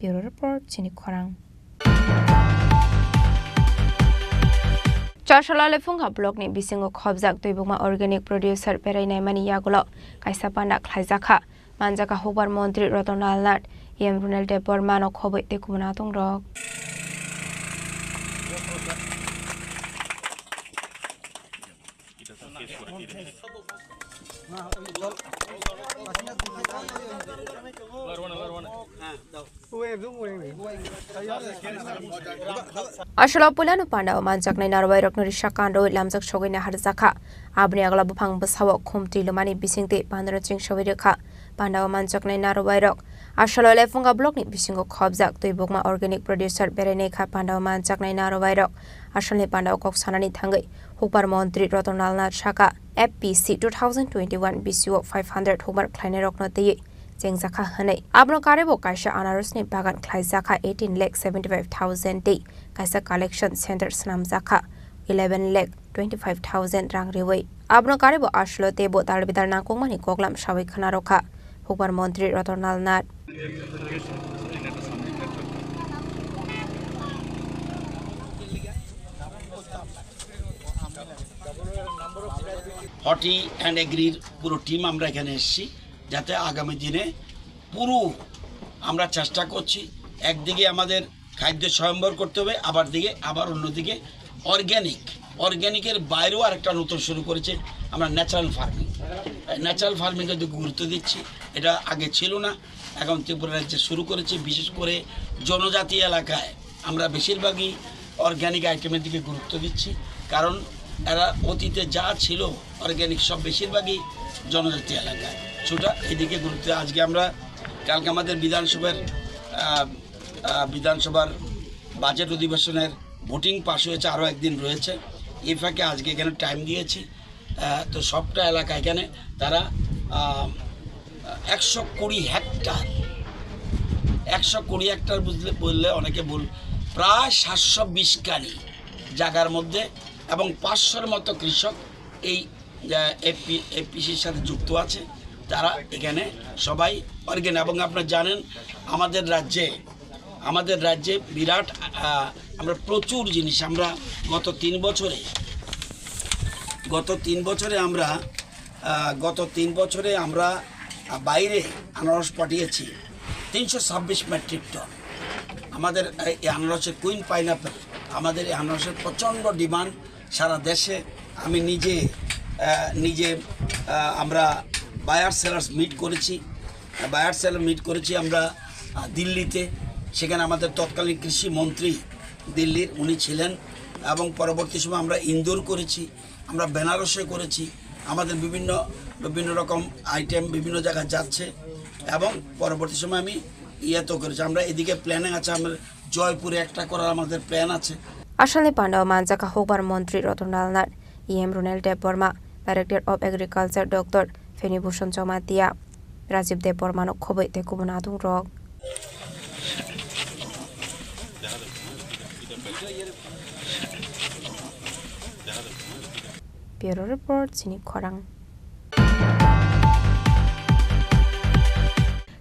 Bureau Report, Chini Khorang. Chasolo Lephunga block ni bisingo khobjak Twibukma organic producer berai naimani yagulo kaisa panda khlaijakha. Manjakha hukbar montri Ratan Lal Nath, E M Runal Debbarma no khobwi tei kubun atung rok. Asolo puilano pandao manjaknai narwai rokno risa kanrwi lamjak sogwi naharjakha. Aboni agola buphang bwsao khumtwi lumani bisingtwi pandano chingsawi rwkha. Pandao manjaknai narwai rok Asolo Lephunga block ni bisingo khobjak Twibukma organic producer berai naikha pandao manjaknai narwai rok. Asolni pandao kok sanani thangwi hukbar montri Ratan Lal Nath saka F P C two thousand twenty-one B C O five hundred hukbar khlainai rokno twiwi chengjakha hwnwi. Abono karwibo kaisa anarosni bagan khlaijakha eighteen lakh seventy-five thousand tei kaisa collection center swnamjakha eleven lakh twenty-five thousand rang riwi. Abono karwibo asolo teibo dalbidal nangkukmani koklam sawi khwnarokha hukbar montri Ratan Lal Nath. Horti and এগ্রির পুরো টিম আমরা এখানে এসেছি, যাতে আগামী দিনে পুরো আমরা চেষ্টা করছি, একদিকে আমাদের খাদ্য স্বয়ম্বর করতে হবে, আবার দিকে, আবার অন্যদিকে অর্গ্যানিক, অর্গ্যানিকের বাইরেও আরেকটা নতুন শুরু করেছে আমরা ন্যাচারাল ফার্মিং। ন্যাচারাল ফার্মিংয়ের দিকে গুরুত্ব দিচ্ছি, এটা আগে ছিল না, এখন ত্রিপুরা রাজ্যে শুরু করেছে। বিশেষ করে জনজাতি এলাকায় আমরা বেশিরভাগই অর্গ্যানিক আইটেমের দিকে গুরুত্ব দিচ্ছি, কারণ এরা অতীতে যা ছিল অর্গ্যানিক, সব বেশিরভাগই জনজাতি এলাকায়। সুতরাং এদিকে গুরুত্ব। আজকে আমরা, কালকে আমাদের বিধানসভার, আহ, আহ, বিধানসভার বাজেট অধিবেশনের ভোটিং পাস হয়েছে, আরও একদিন রয়েছে। এই ফাঁকে আজকে এখানে টাইম দিয়েছি। আহ, তো সবটা এলাকা এখানে তারা, আহ, একশো কুড়ি হেক্টর, একশো কুড়ি হেক্টর বুঝলে, বললে অনেকে ভুল, প্রায় সাতশো বিশ কানি জায়গার মধ্যে এবং পাঁচশোর মতো কৃষক এই, আহ, এফপি, এফপিসির সাথে যুক্ত আছে। তারা এখানে সবাই অর্গ্যানিক। এবং আপনারা জানেন, আমাদের রাজ্যে, আমাদের রাজ্যে বিরাট, আহ, আমরা প্রচুর জিনিস, আমরা গত তিন বছরে, গত তিন বছরে আমরা, আহ, গত তিন বছরে আমরা, আহ, বাইরে আনারস পাঠিয়েছি তিনশো ছাব্বিশ মেট্রিক টন। আমাদের এই, এই আনারসের কুইন পাইনঅ্যাপল, আমাদের এই আনারসের প্রচণ্ড ডিমান্ড সারা দেশে। আমি নিজে, আহ, নিজে, আহ, আমরা বায়ার সেলার্স মিট করেছি, বায়ার সেলার মিট করেছি আমরা, আহ, দিল্লিতে। সেখানে আমাদের তৎকালীন কৃষি মন্ত্রী দিল্লির, উনি ছিলেন, এবং পরবর্তী সময় আমরা ইন্দোর করেছি, আমরা বেনারসে করেছি। আমাদের বিভিন্ন, বিভিন্ন রকম আইটেম বিভিন্ন জায়গায় যাচ্ছে, এবং পরবর্তী সময় আমি ইয়েতেও করেছি। আমরা এদিকে প্ল্যানিং আছে, আমরা জয়পুরে একটা করার আমাদের প্ল্যান আছে। Asalni pandao manjakha hukbar montri Ratan Lal Nath, E M Runal Debbarma, Director of Agriculture Doctor Feni Bhushan Jamatia, Rajib Debbarma no khobwi tei kubun adung rok. Bureau Report, Chini Khorang.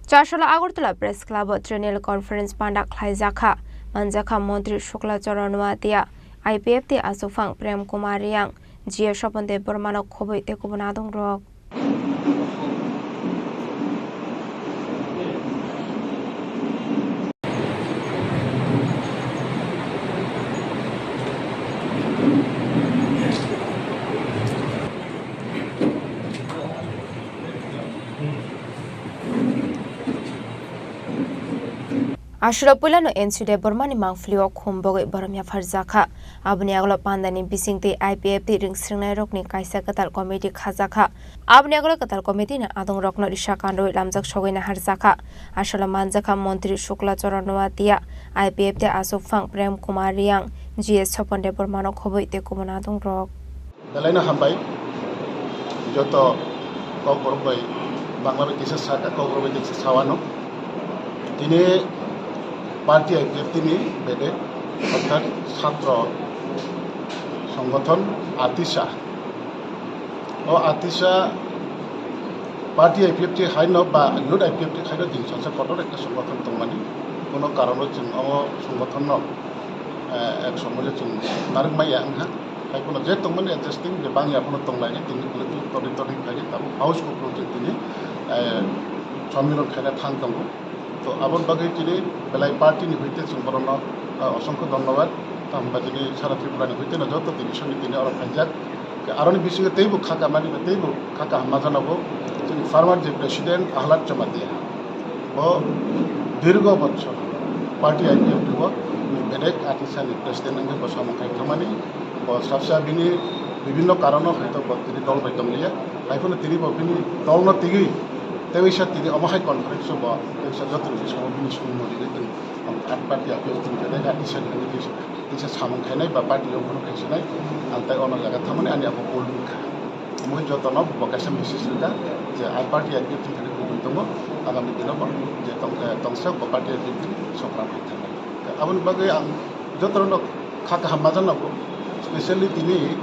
Charsola Agartala Press Club o Triennial Conference panda khlaijakha. Manjakha Montri Shukla Charan Noatia, I P F T Aswkphang Prem Kumar Reang, G S Swapan Debbarmano khobwi tei kubun adongrok. Aswrwng puilano N C Debbarmani mangpili o khum bogwi borom yapharjakha. Aboni agolo pandani bisingtwi I P F T ringsringnai rokni kaisa kwtal committee khajakha. Aboni agolo kwtal committee ni adongrokno risa kanrwi lamjak sogwi naharjakha. Aswrwng manjakha Montri Shukla Charan Noatia, I P F T Aswkphang Prem Kumar Reang, G S Swapan Debbarmano khobwi tei kubun adongrok. Belai no hambai. Joto Kokborok bai Bangla bai kisa saka, Kokborok bai kisa sawano. Tini party I P F T ni bedek, orthat satro songgothon ATISA. O ATISA party I P F T haino ba youth I P F T haino din sansa kotor ekta songgothon tongmani. Kono karono chwng o songgothonno, eh, ek somoje chwng narwk maya wngkha. Hai phano je tongmani adjusting je bangya phano tonglaini tini collective todi todi khaidi tabuk house kuplung je tini, eh, sommilon khaina thang tongo. To aboni bagwi tini belai party ni hoite chwng borokno, eh, osongkho dhonnobad. Tamo ba tini sara Tripura ni hoite no joto division ni tini oro phaijak. Aroni bisingo teibo kha kamani ba teibo kha kaham ma jana bo chini former je president Ahlad Jamatia. Bo dirgo bochor party I P F T o bedek ATISA ni president wngwi bo samung khai thangmani. Bo sabsa bini bibhinno karono hoito bo tini dol bai tongliya. Hai phano tini bo bini dolno tigwi teisa tini omo hai conference o bo teisa joto ni bisingo bini songmung rigwi tong. Ang party I P F T ni bedek ATISA ni wngwi teisa samung khainai ba party o bono khaisinai. Ang tai ono jaga thangmani ani abo bol wngkha. Omo jotono bo kaisa message rwkha je I party I P F T thani kubui tongo, agami dino bo je tong-, eh, tongsa bo party I P F T sokra bai thangnai. Aboni bagwi ang jotono kha kaham ma jana bo, specially tini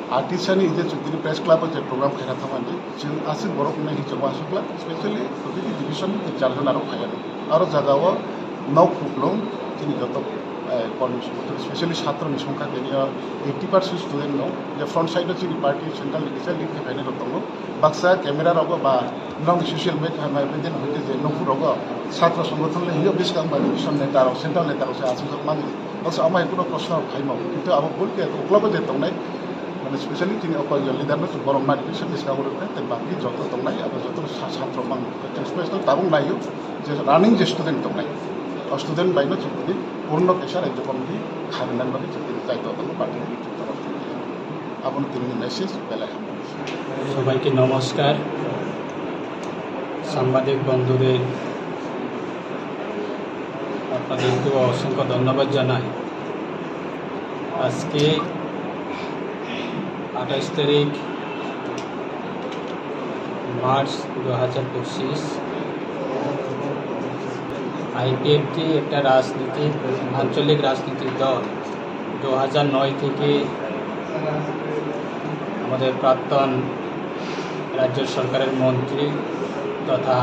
ATISA ni je chwng tini press club o je program khaina thangmani, chwng aswk borok wngnai hinwi chwng uansukla, specially totally division ni charjon aro phaiya. Aro jaga o nok kuplung chini joto, eh, kormi songgothon, specially satro ni songkha tini o eighty percent student no, je front side o chini party central ni kisa lead khe phainai rok tongo. Baksa camera rogo ba norok social media hai mai beden hoite je nokhu rogo satro songgothon le hiyo bwskang ba division neta rok, central neta rok se achukjak mani. Baksa amai kuno proshno rok khaimo. Kintu abo bul khe uklogo je tongnai, mane specially chini o koi leader no borok nai bisa bisa uro khe te baki joto tongnai abo joto sa-, satro mang. Special tabuk naio je running je student tongnai. O student bai no chukudi purno kesa rajya committee kharinani bagwi chukudi jai to tongo party ni torof thani. Abo no tini message belai. সবাইকে নমস্কার। সাংবাদিক বন্ধুদের আপনাদেরকেও অসংখ্য ধন্যবাদ জানাই। আজকে আঠাশ তারিখ মার্চ দু হাজার পঁচিশ, আইপিএফটি একটা রাজনীতি, আঞ্চলিক রাজনীতির দল। দু হাজার নয় থেকে আমাদের প্রাক্তন রাজ্য সরকারের মন্ত্রী তথা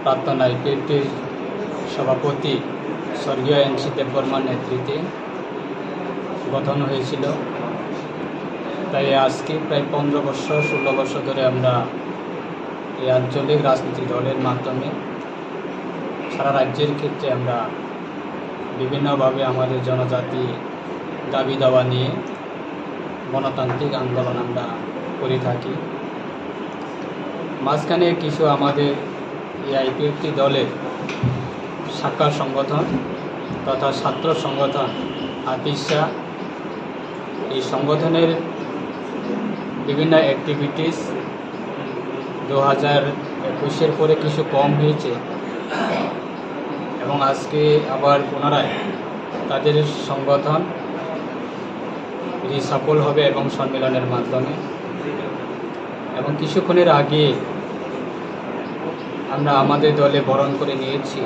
প্রাক্তন আইপিএফটির সভাপতি স্বর্গীয় এনসি দেববর্মার নেতৃত্বে গঠন হয়েছিল। তাই আজকে প্রায় পনেরো বছর, ষোলো বছর ধরে আমরা এই আঞ্চলিক রাজনীতি দলের মাধ্যমে সারা রাজ্যের ক্ষেত্রে আমরা বিভিন্নভাবে আমাদের জনজাতি দাবি দাওয়া নিয়ে গণতান্ত্রিক আন্দোলন আমরা করে থাকি। মাঝখানে কিছু আমাদের এই আইপিএফটি দলের শাখা সংগঠন তথা ছাত্র সংগঠন আতিশা, এই সংগঠনের বিভিন্ন অ্যাক্টিভিটিস দু হাজার একুশের পরে কিছু কম হয়েছে এবং আজকে আবার পুনরায় তাদের সংগঠন রিসাফল হবে এবং সম্মেলনের মাধ্যমে। এবং কিছুক্ষণের আগে আমরা আমাদের দলে বরণ করে নিয়েছি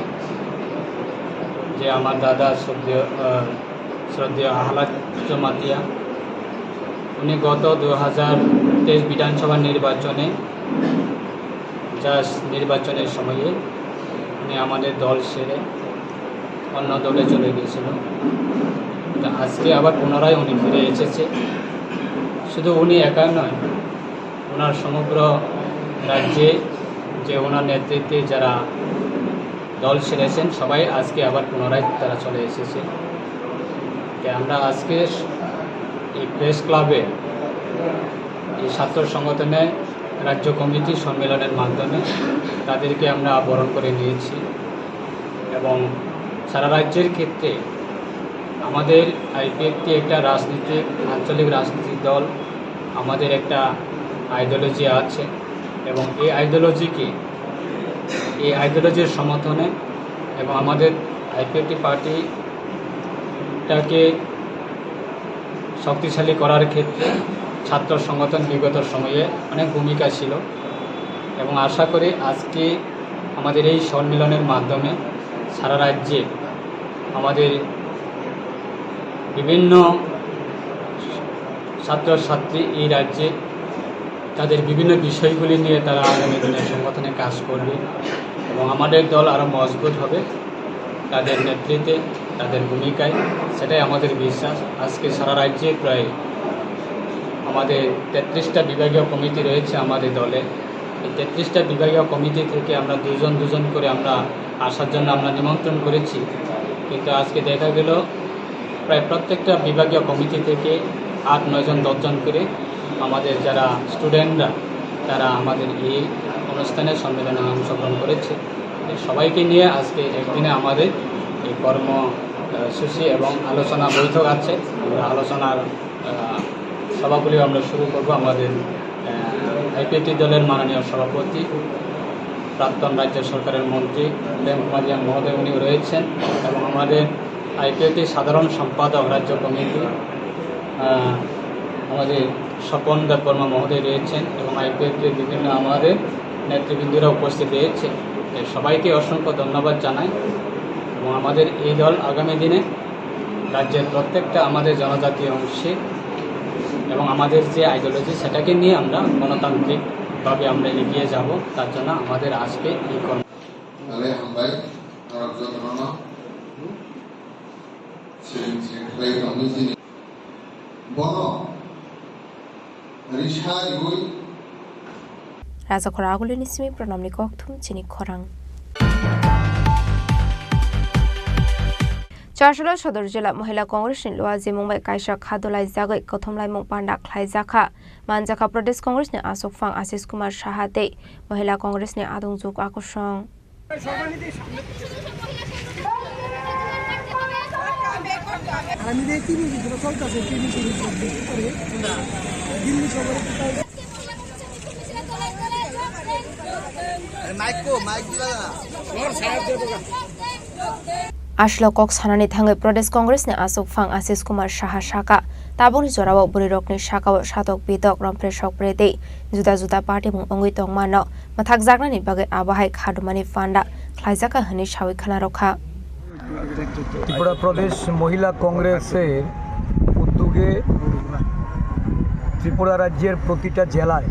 যে আমার দাদা শ্রদ্ধেয়, আহ, শ্রদ্ধেয় আহ্লাদ জমাতিয়া, উনি গত দু হাজার তেইশ বিধানসভা নির্বাচনে, জাস্ট নির্বাচনের সময়ে উনি আমাদের দল ছেড়ে অন্য দলে চলে গিয়েছিল। তা আজকে আবার পুনরায় উনি ফিরে এসেছে। শুধু উনি একা নয়, ওনার সমগ্র রাজ্যে যে ওনার নেতৃত্বে যারা দল ছেড়েছেন, সবাই আজকে আবার পুনরায় তারা চলে এসেছে। তাই আমরা আজকে এই প্রেস ক্লাবে এই ছাত্র সংগঠনের রাজ্য কমিটি সম্মেলনের মাধ্যমে তাদেরকে আমরা বরণ করে নিয়েছি। এবং সারা রাজ্যের ক্ষেত্রে আমাদের আইপিএফটি একটা রাজনীতিক, আঞ্চলিক রাজনৈতিক দল, আমাদের একটা আইডিওলজি আছে এবং এই আইডিওলজিকে, এই আইডিওলজির সমর্থনে এবং আমাদের আইপিএফটি পার্টিটাকে শক্তিশালী করার ক্ষেত্রে ছাত্র সংগঠন বিগত সময়ে অনেক ভূমিকা ছিল এবং আশা করি আজকে আমাদের এই সম্মেলনের মাধ্যমে সারা রাজ্যে আমাদের বিভিন্ন ছাত্রছাত্রী এই রাজ্যে তাদের বিভিন্ন বিষয়গুলি নিয়ে তারা আগামী দিনে সংগঠনে কাজ করবে এবং আমাদের দল আরও মজবুত হবে তাদের নেতৃত্বে, তাদের ভূমিকায়। সেটাই আমাদের বিশ্বাস। আজকে সারা রাজ্যে প্রায় আমাদের তেত্রিশটা বিভাগীয় কমিটি রয়েছে আমাদের দলে। এই তেত্রিশটা বিভাগীয় কমিটি থেকে আমরা দুজন দুজন করে আমরা আসার জন্য আমরা নিমন্ত্রণ করেছি, কিন্তু আজকে দেখা গেল প্রায় প্রত্যেকটা বিভাগীয় কমিটি থেকে আট নয়জন দশজন করে আমাদের যারা স্টুডেন্টরা, তারা আমাদের এই অনুষ্ঠানে সম্মেলনে অংশগ্রহণ করেছে। এই সবাইকে নিয়ে আজকে একদিনে আমাদের এই কর্ম আহ, সূচি এবং আলোচনা বৈঠক আছে। আমরা আলোচনার আহ, সভাগুলি আমরা শুরু করব। আমাদের আইপিএফটি দলের মাননীয় সভাপতি, প্রাক্তন রাজ্য সরকারের মন্ত্রী প্রেম কুমার রিয়াং মহোদয় উনিও রয়েছেন এবং আমাদের আইপিএফটি সাধারণ সম্পাদক রাজ্য কমিটি আহ, আমাদের স্বপন দেববর্মা মহোদয় রয়েছেন এবং আইপিএফটির বিভিন্ন আমাদের নেতৃবৃন্দরা উপস্থিত রয়েছে। তাই সবাইকে অসংখ্য ধন্যবাদ জানাই এবং আমাদের এই দল আগামী দিনে রাজ্যের প্রত্যেকটা আমাদের জনজাতি অংশে এবং আমাদের যে আইডিওলজি, সেটাকে নিয়ে আমরা গণতান্ত্রিকভাবে আমরা এগিয়ে যাব। তার জন্য আমাদের আজকে এই কর্ম। Hale hambai, norok jotono no. Sering sering khlai tongwi chini. Bono risa riwi. Rajakhor Agulini simi Pranamni kokthum chini khorang. Charchula Sodor Jila Mohila Congress ni luajimung bai kaisa khadulai jagwi kothomlaimung panda khlaijakha. Manjakha Pradesh Congress ni aswk phang Ashish Kumar Saha tei Mohila Congress ni adungjwk akusong. Aswk kok sanani thangwi Pradesh Congress ni aswk phang Ashish Kumar Saha saka, tabukni jorao bwrwirokni sakao satok bitok romphre sokphre tei juda juda party mung wngwi tongmano mwthakjaknani bagwi abo hai khadumani panda khlaijakha hwnwi sawi khwnarokha. Tripura প্রদেশ মহিলা কংগ্রেসের উদ্যোগে ত্রিপুরা রাজ্যের প্রতিটা জেলায়,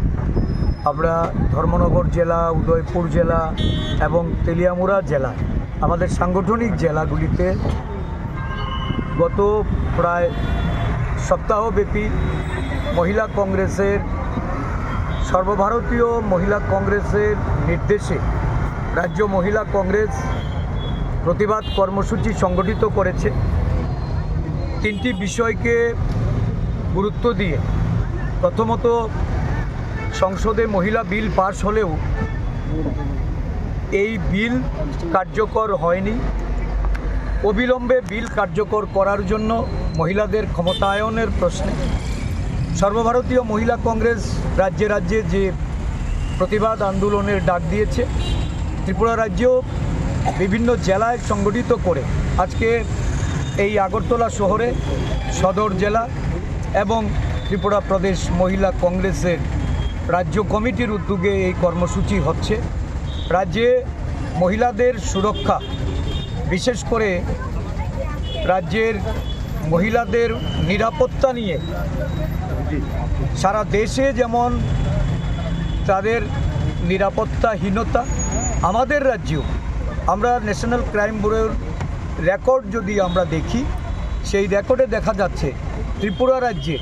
আমরা ধর্মনগর জেলা, উদয়পুর জেলা এবং তেলিয়ামুড়া জেলা, আমাদের সাংগঠনিক জেলাগুলিতে গত প্রায় সপ্তাহব্যাপী মহিলা কংগ্রেসের, সর্বভারতীয় মহিলা কংগ্রেসের নির্দেশে রাজ্য মহিলা কংগ্রেস প্রতিবাদ কর্মসূচি সংগঠিত করেছে। তিনটি বিষয়কে গুরুত্ব দিয়ে, প্রথমত, সংসদে মহিলা বিল পাস হলেও এই বিল কার্যকর হয়নি। অবিলম্বে বিল কার্যকর করার জন্য মহিলাদের ক্ষমতায়নের প্রশ্নে সর্বভারতীয় মহিলা কংগ্রেস রাজ্যে রাজ্যে যে প্রতিবাদ আন্দোলনের ডাক দিয়েছে, ত্রিপুরা রাজ্যেও বিভিন্ন জেলায় সংগঠিত করে আজকে এই আগরতলা শহরে সদর জেলা এবং ত্রিপুরা প্রদেশ মহিলা কংগ্রেসের রাজ্য কমিটির উদ্যোগে এই কর্মসূচি হচ্ছে। রাজ্যে মহিলাদের সুরক্ষা, বিশেষ করে রাজ্যের মহিলাদের নিরাপত্তা নিয়ে সারা দেশে যেমন তাদের নিরাপত্তাহীনতা, আমাদের রাজ্যেও আমরা ন্যাশনাল ক্রাইম ব্যুরোর রেকর্ড যদি আমরা দেখি, সেই রেকর্ডে দেখা যাচ্ছে ত্রিপুরা রাজ্যে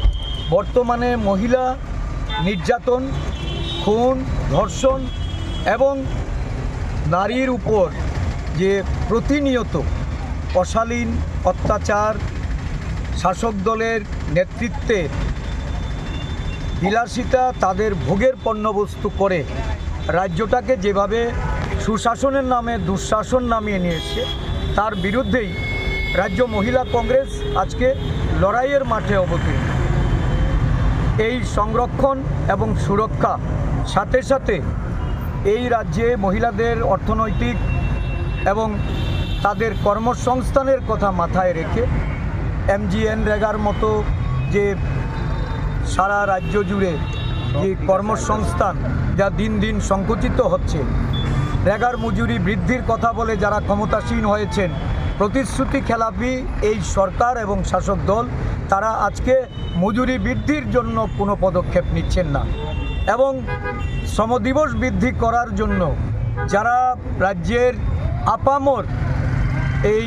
বর্তমানে মহিলা নির্যাতন, খুন, ধর্ষণ এবং নারীর উপর যে প্রতিনিয়ত অশালীন অত্যাচার, শাসক দলের নেতৃত্বে বিলাসিতা তাদের ভোগের পণ্যবস্তু করে রাজ্যটাকে যেভাবে সুশাসনের নামে দুঃশাসন নামিয়ে নিয়ে এসছে, তার বিরুদ্ধেই রাজ্য মহিলা কংগ্রেস আজকে লড়াইয়ের মাঠে অবতীর্ণ। এই সংরক্ষণ এবং সুরক্ষা, সাথে সাথে এই রাজ্যে মহিলাদের অর্থনৈতিক এবং তাদের কর্মসংস্থানের কথা মাথায় রেখে এমজিএনরেগার মতো যে সারা রাজ্য জুড়ে যে কর্মসংস্থান যা দিন দিন সংকুচিত হচ্ছে, রেগার মজুরি বৃদ্ধির কথা বলে যারা ক্ষমতাসীন হয়েছেন, প্রতিশ্রুতি খেলাপি এই সরকার এবং শাসক দল, তারা আজকে মজুরি বৃদ্ধির জন্য কোনো পদক্ষেপ নিচ্ছেন না এবং শ্রম দিবস বৃদ্ধি করার জন্য যারা রাজ্যের আপামর এই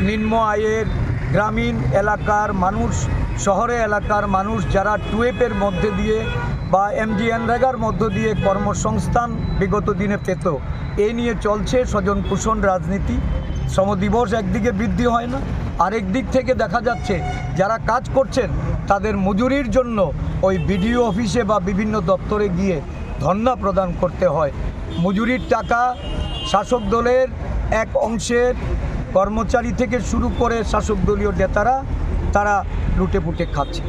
নিম্ন আয়ের গ্রামীণ এলাকার মানুষ, শহরে এলাকার মানুষ যারা টুয়েপের মধ্যে দিয়ে বা এমজিএনরেগার মধ্য দিয়ে কর্মসংস্থান বিগত দিনে পেত, এই নিয়ে চলছে স্বজন পোষণ রাজনীতি। শ্রম দিবস একদিকে বৃদ্ধি হয় না, আরেক দিক থেকে দেখা যাচ্ছে যারা কাজ করছেন তাদের মজুরির জন্য ওই বিডিও অফিসে বা বিভিন্ন দপ্তরে গিয়ে ধর্ণা প্রদান করতে হয়। মজুরির টাকা শাসক দলের এক অংশের কর্মচারী থেকে শুরু করে শাসক দলীয় নেতারা তারা লুটে পুটে খাচ্ছে।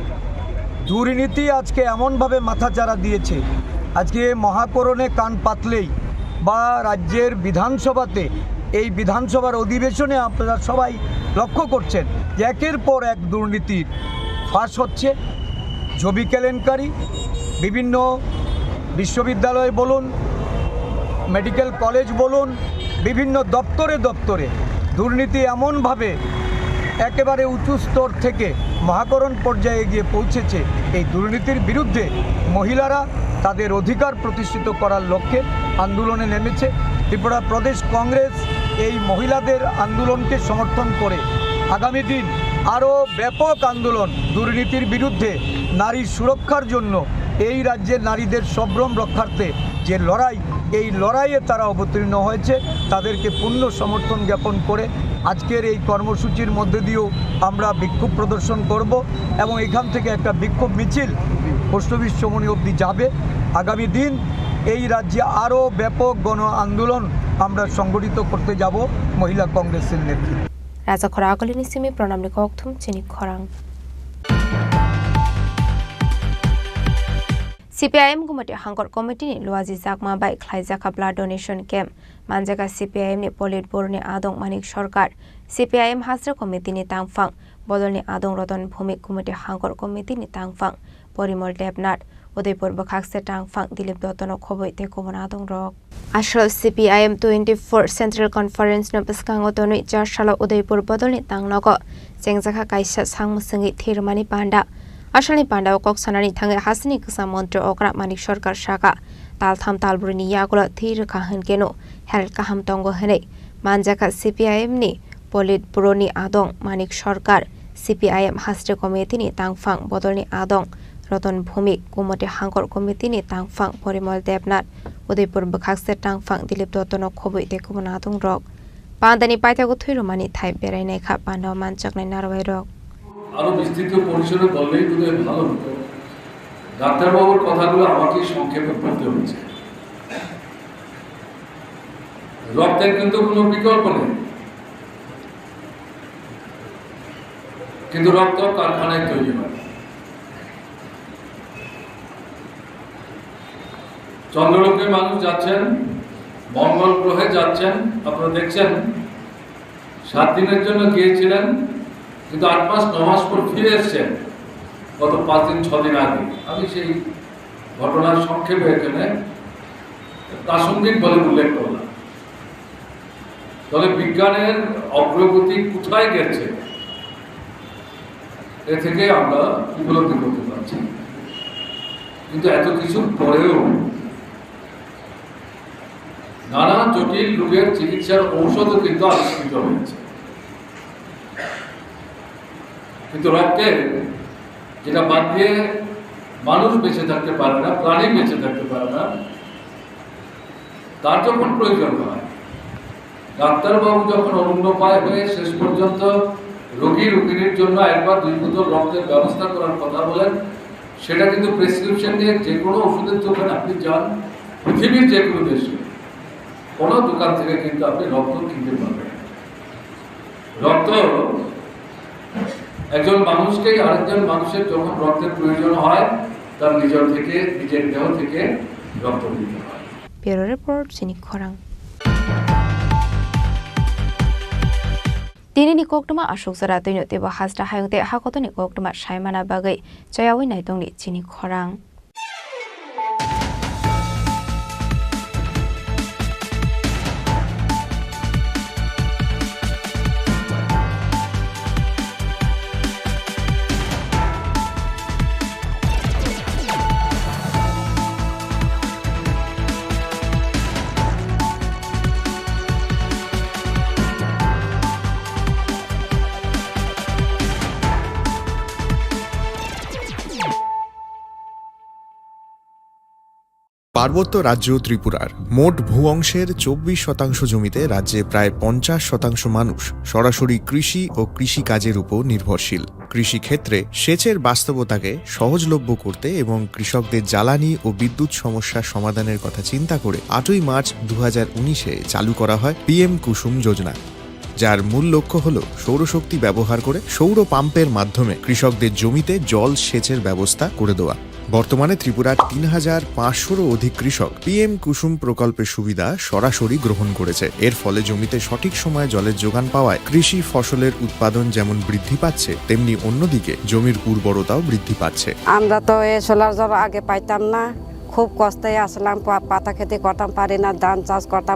দুর্নীতি আজকে এমনভাবে মাথাচাড়া দিয়েছে, আজকে মহাকরণে কান পাতলেই বা রাজ্যের বিধানসভাতে, এই বিধানসভার অধিবেশনে আপনারা সবাই লক্ষ্য করছেন যে একের পর এক দুর্নীতির ফাঁস হচ্ছে। জমি কেলেঙ্কারি, বিভিন্ন বিশ্ববিদ্যালয় বলুন, মেডিকেল কলেজ বলুন, বিভিন্ন দপ্তরে দপ্তরে দুর্নীতি এমনভাবে একেবারে উঁচু স্তর থেকে মহাকরণ পর্যায়ে গিয়ে পৌঁছেছে। এই দুর্নীতির বিরুদ্ধে মহিলারা তাদের অধিকার প্রতিষ্ঠিত করার লক্ষ্যে আন্দোলনে নেমেছে। ত্রিপুরা প্রদেশ কংগ্রেস এই মহিলাদের আন্দোলনকে সমর্থন করে আগামী দিন আরও ব্যাপক আন্দোলন, দুর্নীতির বিরুদ্ধে, নারী সুরক্ষার জন্য, এই রাজ্যের নারীদের সম্ভ্রম রক্ষার্থে যে লড়াই, এই লড়াইয়ে তারা অবতীর্ণ হয়েছে, তাদেরকে পূর্ণ সমর্থন জ্ঞাপন করে আজকের এই কর্মসূচির মধ্যে দিয়েও আমরা বিক্ষোভ প্রদর্শন করব এবং এখান থেকে একটা বিক্ষোভ মিছিল পোস্ট অফিস চৌমুহনী অবধি যাবে। আগামী দিন এই রাজ্যে আরও ব্যাপক গণ আন্দোলন আমরা সংগঠিত করতে যাব মহিলা কংগ্রেসের নেতৃত্বে। Raja khoro agulini simi pranamni kokthum chini khorang. C P I M Gumati Hangkor Committee ni Luaji Jakma bai khlaijak kha blood donation camp. Manjaka C P I M ni Politburo ni adong Manik Sarkar, C P I M Hasra Committee ni tangphang, bodol ni adong Roton Bhumik Gumati Hangkor Committee ni tangphang, Porimol Debnath, Udaipur bwkhakse tangphang Dilip Dotto no khobwi tei kubun adong rok. Asal C P I M twenty-four Central Conference no bwskango tonwi char salo Udaipur bodolni tangnogo chengjakha kaisa sang mwswngwi thirmani panda. Asalni pandao kok sanani thangwi hasini kwcham montri okra Manik Sarkar saka, taltham talbrwini yagulo thwi rwkha hwnkhe no health kaham tongo hwnwi manjakha C P I M ni Politburo ni adong Manik Sarkar, C P I M Hasri Committee ni tangphang bodolni adong Roton Bhumik, Gumati Hangkor Committee ni tangphang Porimol Debnath, Udaipur bwkhakse tangphang Dilip Dotto no khobwi tei kubun adong rok. Pandani paithago thwi rwmani thai berai naikha panda o manjaknai narwai rok. আরো বিস্তৃত পরিসরে বললেই বোধহয় ভালো হতো। ডাক্তারবাবুর কথাগুলো আমাকেই সংক্ষেপে বলতে হচ্ছে। রক্তের কিন্তু কোনো বিকল্প নেই, কিন্তু রক্ত কারখানায় তৈরি হয়। চন্দ্রলোকে মানুষ যাচ্ছেন, মঙ্গল গ্রহে যাচ্ছেন, আপনারা দেখছেন। সাত দিনের জন্য গিয়েছিলেন, কিন্তু আট মাস, ন মাস পর ফিরে এসছেন। গত পাঁচ দিন, ছ দিন আগে আমি সেই ঘটনার সংক্ষেপে এখানে প্রাসঙ্গিক বলে উল্লেখ করলাম। তবে বিজ্ঞানের অগ্রগতি কোথায় গেছে, এ থেকে আমরা উপলব্ধি করতে পারছি। কিন্তু এত কিছুর পরেও নানা জটিল রোগের চিকিৎসার ঔষধও কিন্তু আবিষ্কৃত হয়েছে। কিন্তু রক্তের, যেটা বাদ দিয়ে মানুষ বেঁচে থাকতে পারে না, প্রাণী বেঁচে থাকতে পারে না, তার যখন প্রয়োজন হয়, ডাক্তারবাবু যখন অরুণোপায় হয়ে শেষ পর্যন্ত রোগী রোগিনীর জন্য একবার দুই বোতল রক্তের ব্যবস্থা করার কথা বলেন, সেটা কিন্তু প্রেসক্রিপশন নিয়ে যে কোনো ওষুধের দোকানে আপনি যান, পৃথিবীর যে কোনো দেশে কোনো দোকান থেকে কিন্তু আপনি রক্ত কিনতে পারবেন। রক্ত একজন মানুষকেই আরেকজন মানুষের যখন রক্তের প্রয়োজন হয়, তার নিজের থেকে, নিজের দেহ থেকে রক্ত দিতে হয়। Bureau Report, Chini Khorang. Tini ni koktwma aswk jora twino teibo hasta hayung tei hakotoni koktwma saimana bagwi chayawi naitongni Chini Khorang. পার্বত্য রাজ্য ত্রিপুরার মোট ভূ অংশের চব্বিশ শতাংশ জমিতে রাজ্যে প্রায় পঞ্চাশ শতাংশ মানুষ সরাসরি কৃষি ও কৃষিকাজের উপর নির্ভরশীল। কৃষিক্ষেত্রে সেচের বাস্তবতাকে সহজলভ্য করতে এবং কৃষকদের জ্বালানি ও বিদ্যুৎ সমস্যা সমাধানের কথা চিন্তা করে আটই মার্চ দু হাজার উনিশে চালু করা হয় পিএম কুসুম যোজনা, যার মূল লক্ষ্য হল সৌরশক্তি ব্যবহার করে সৌর পাম্পের মাধ্যমে কৃষকদের জমিতে জল সেচের ব্যবস্থা করে দেওয়া। বর্তমানে ত্রিপুরার তিন হাজার পাঁচশোরও অধিক কৃষক পিএম কুসুম প্রকল্পের সুবিধা সরাসরি গ্রহণ করেছে। এর ফলে জমিতে সঠিক সময়ে জলের যোগান পাওয়ায় কৃষি ফসলের উৎপাদন যেমন বৃদ্ধি পাচ্ছে, তেমনি অন্যদিকে জমির উর্বরতাও বৃদ্ধি পাচ্ছে। আমরা তো এই সোলার জল আগে পাইতাম না, খুব কষ্টে আসলাম, পা-, পাতা খেতে করতাম পারি না, ধান চাষ করতাম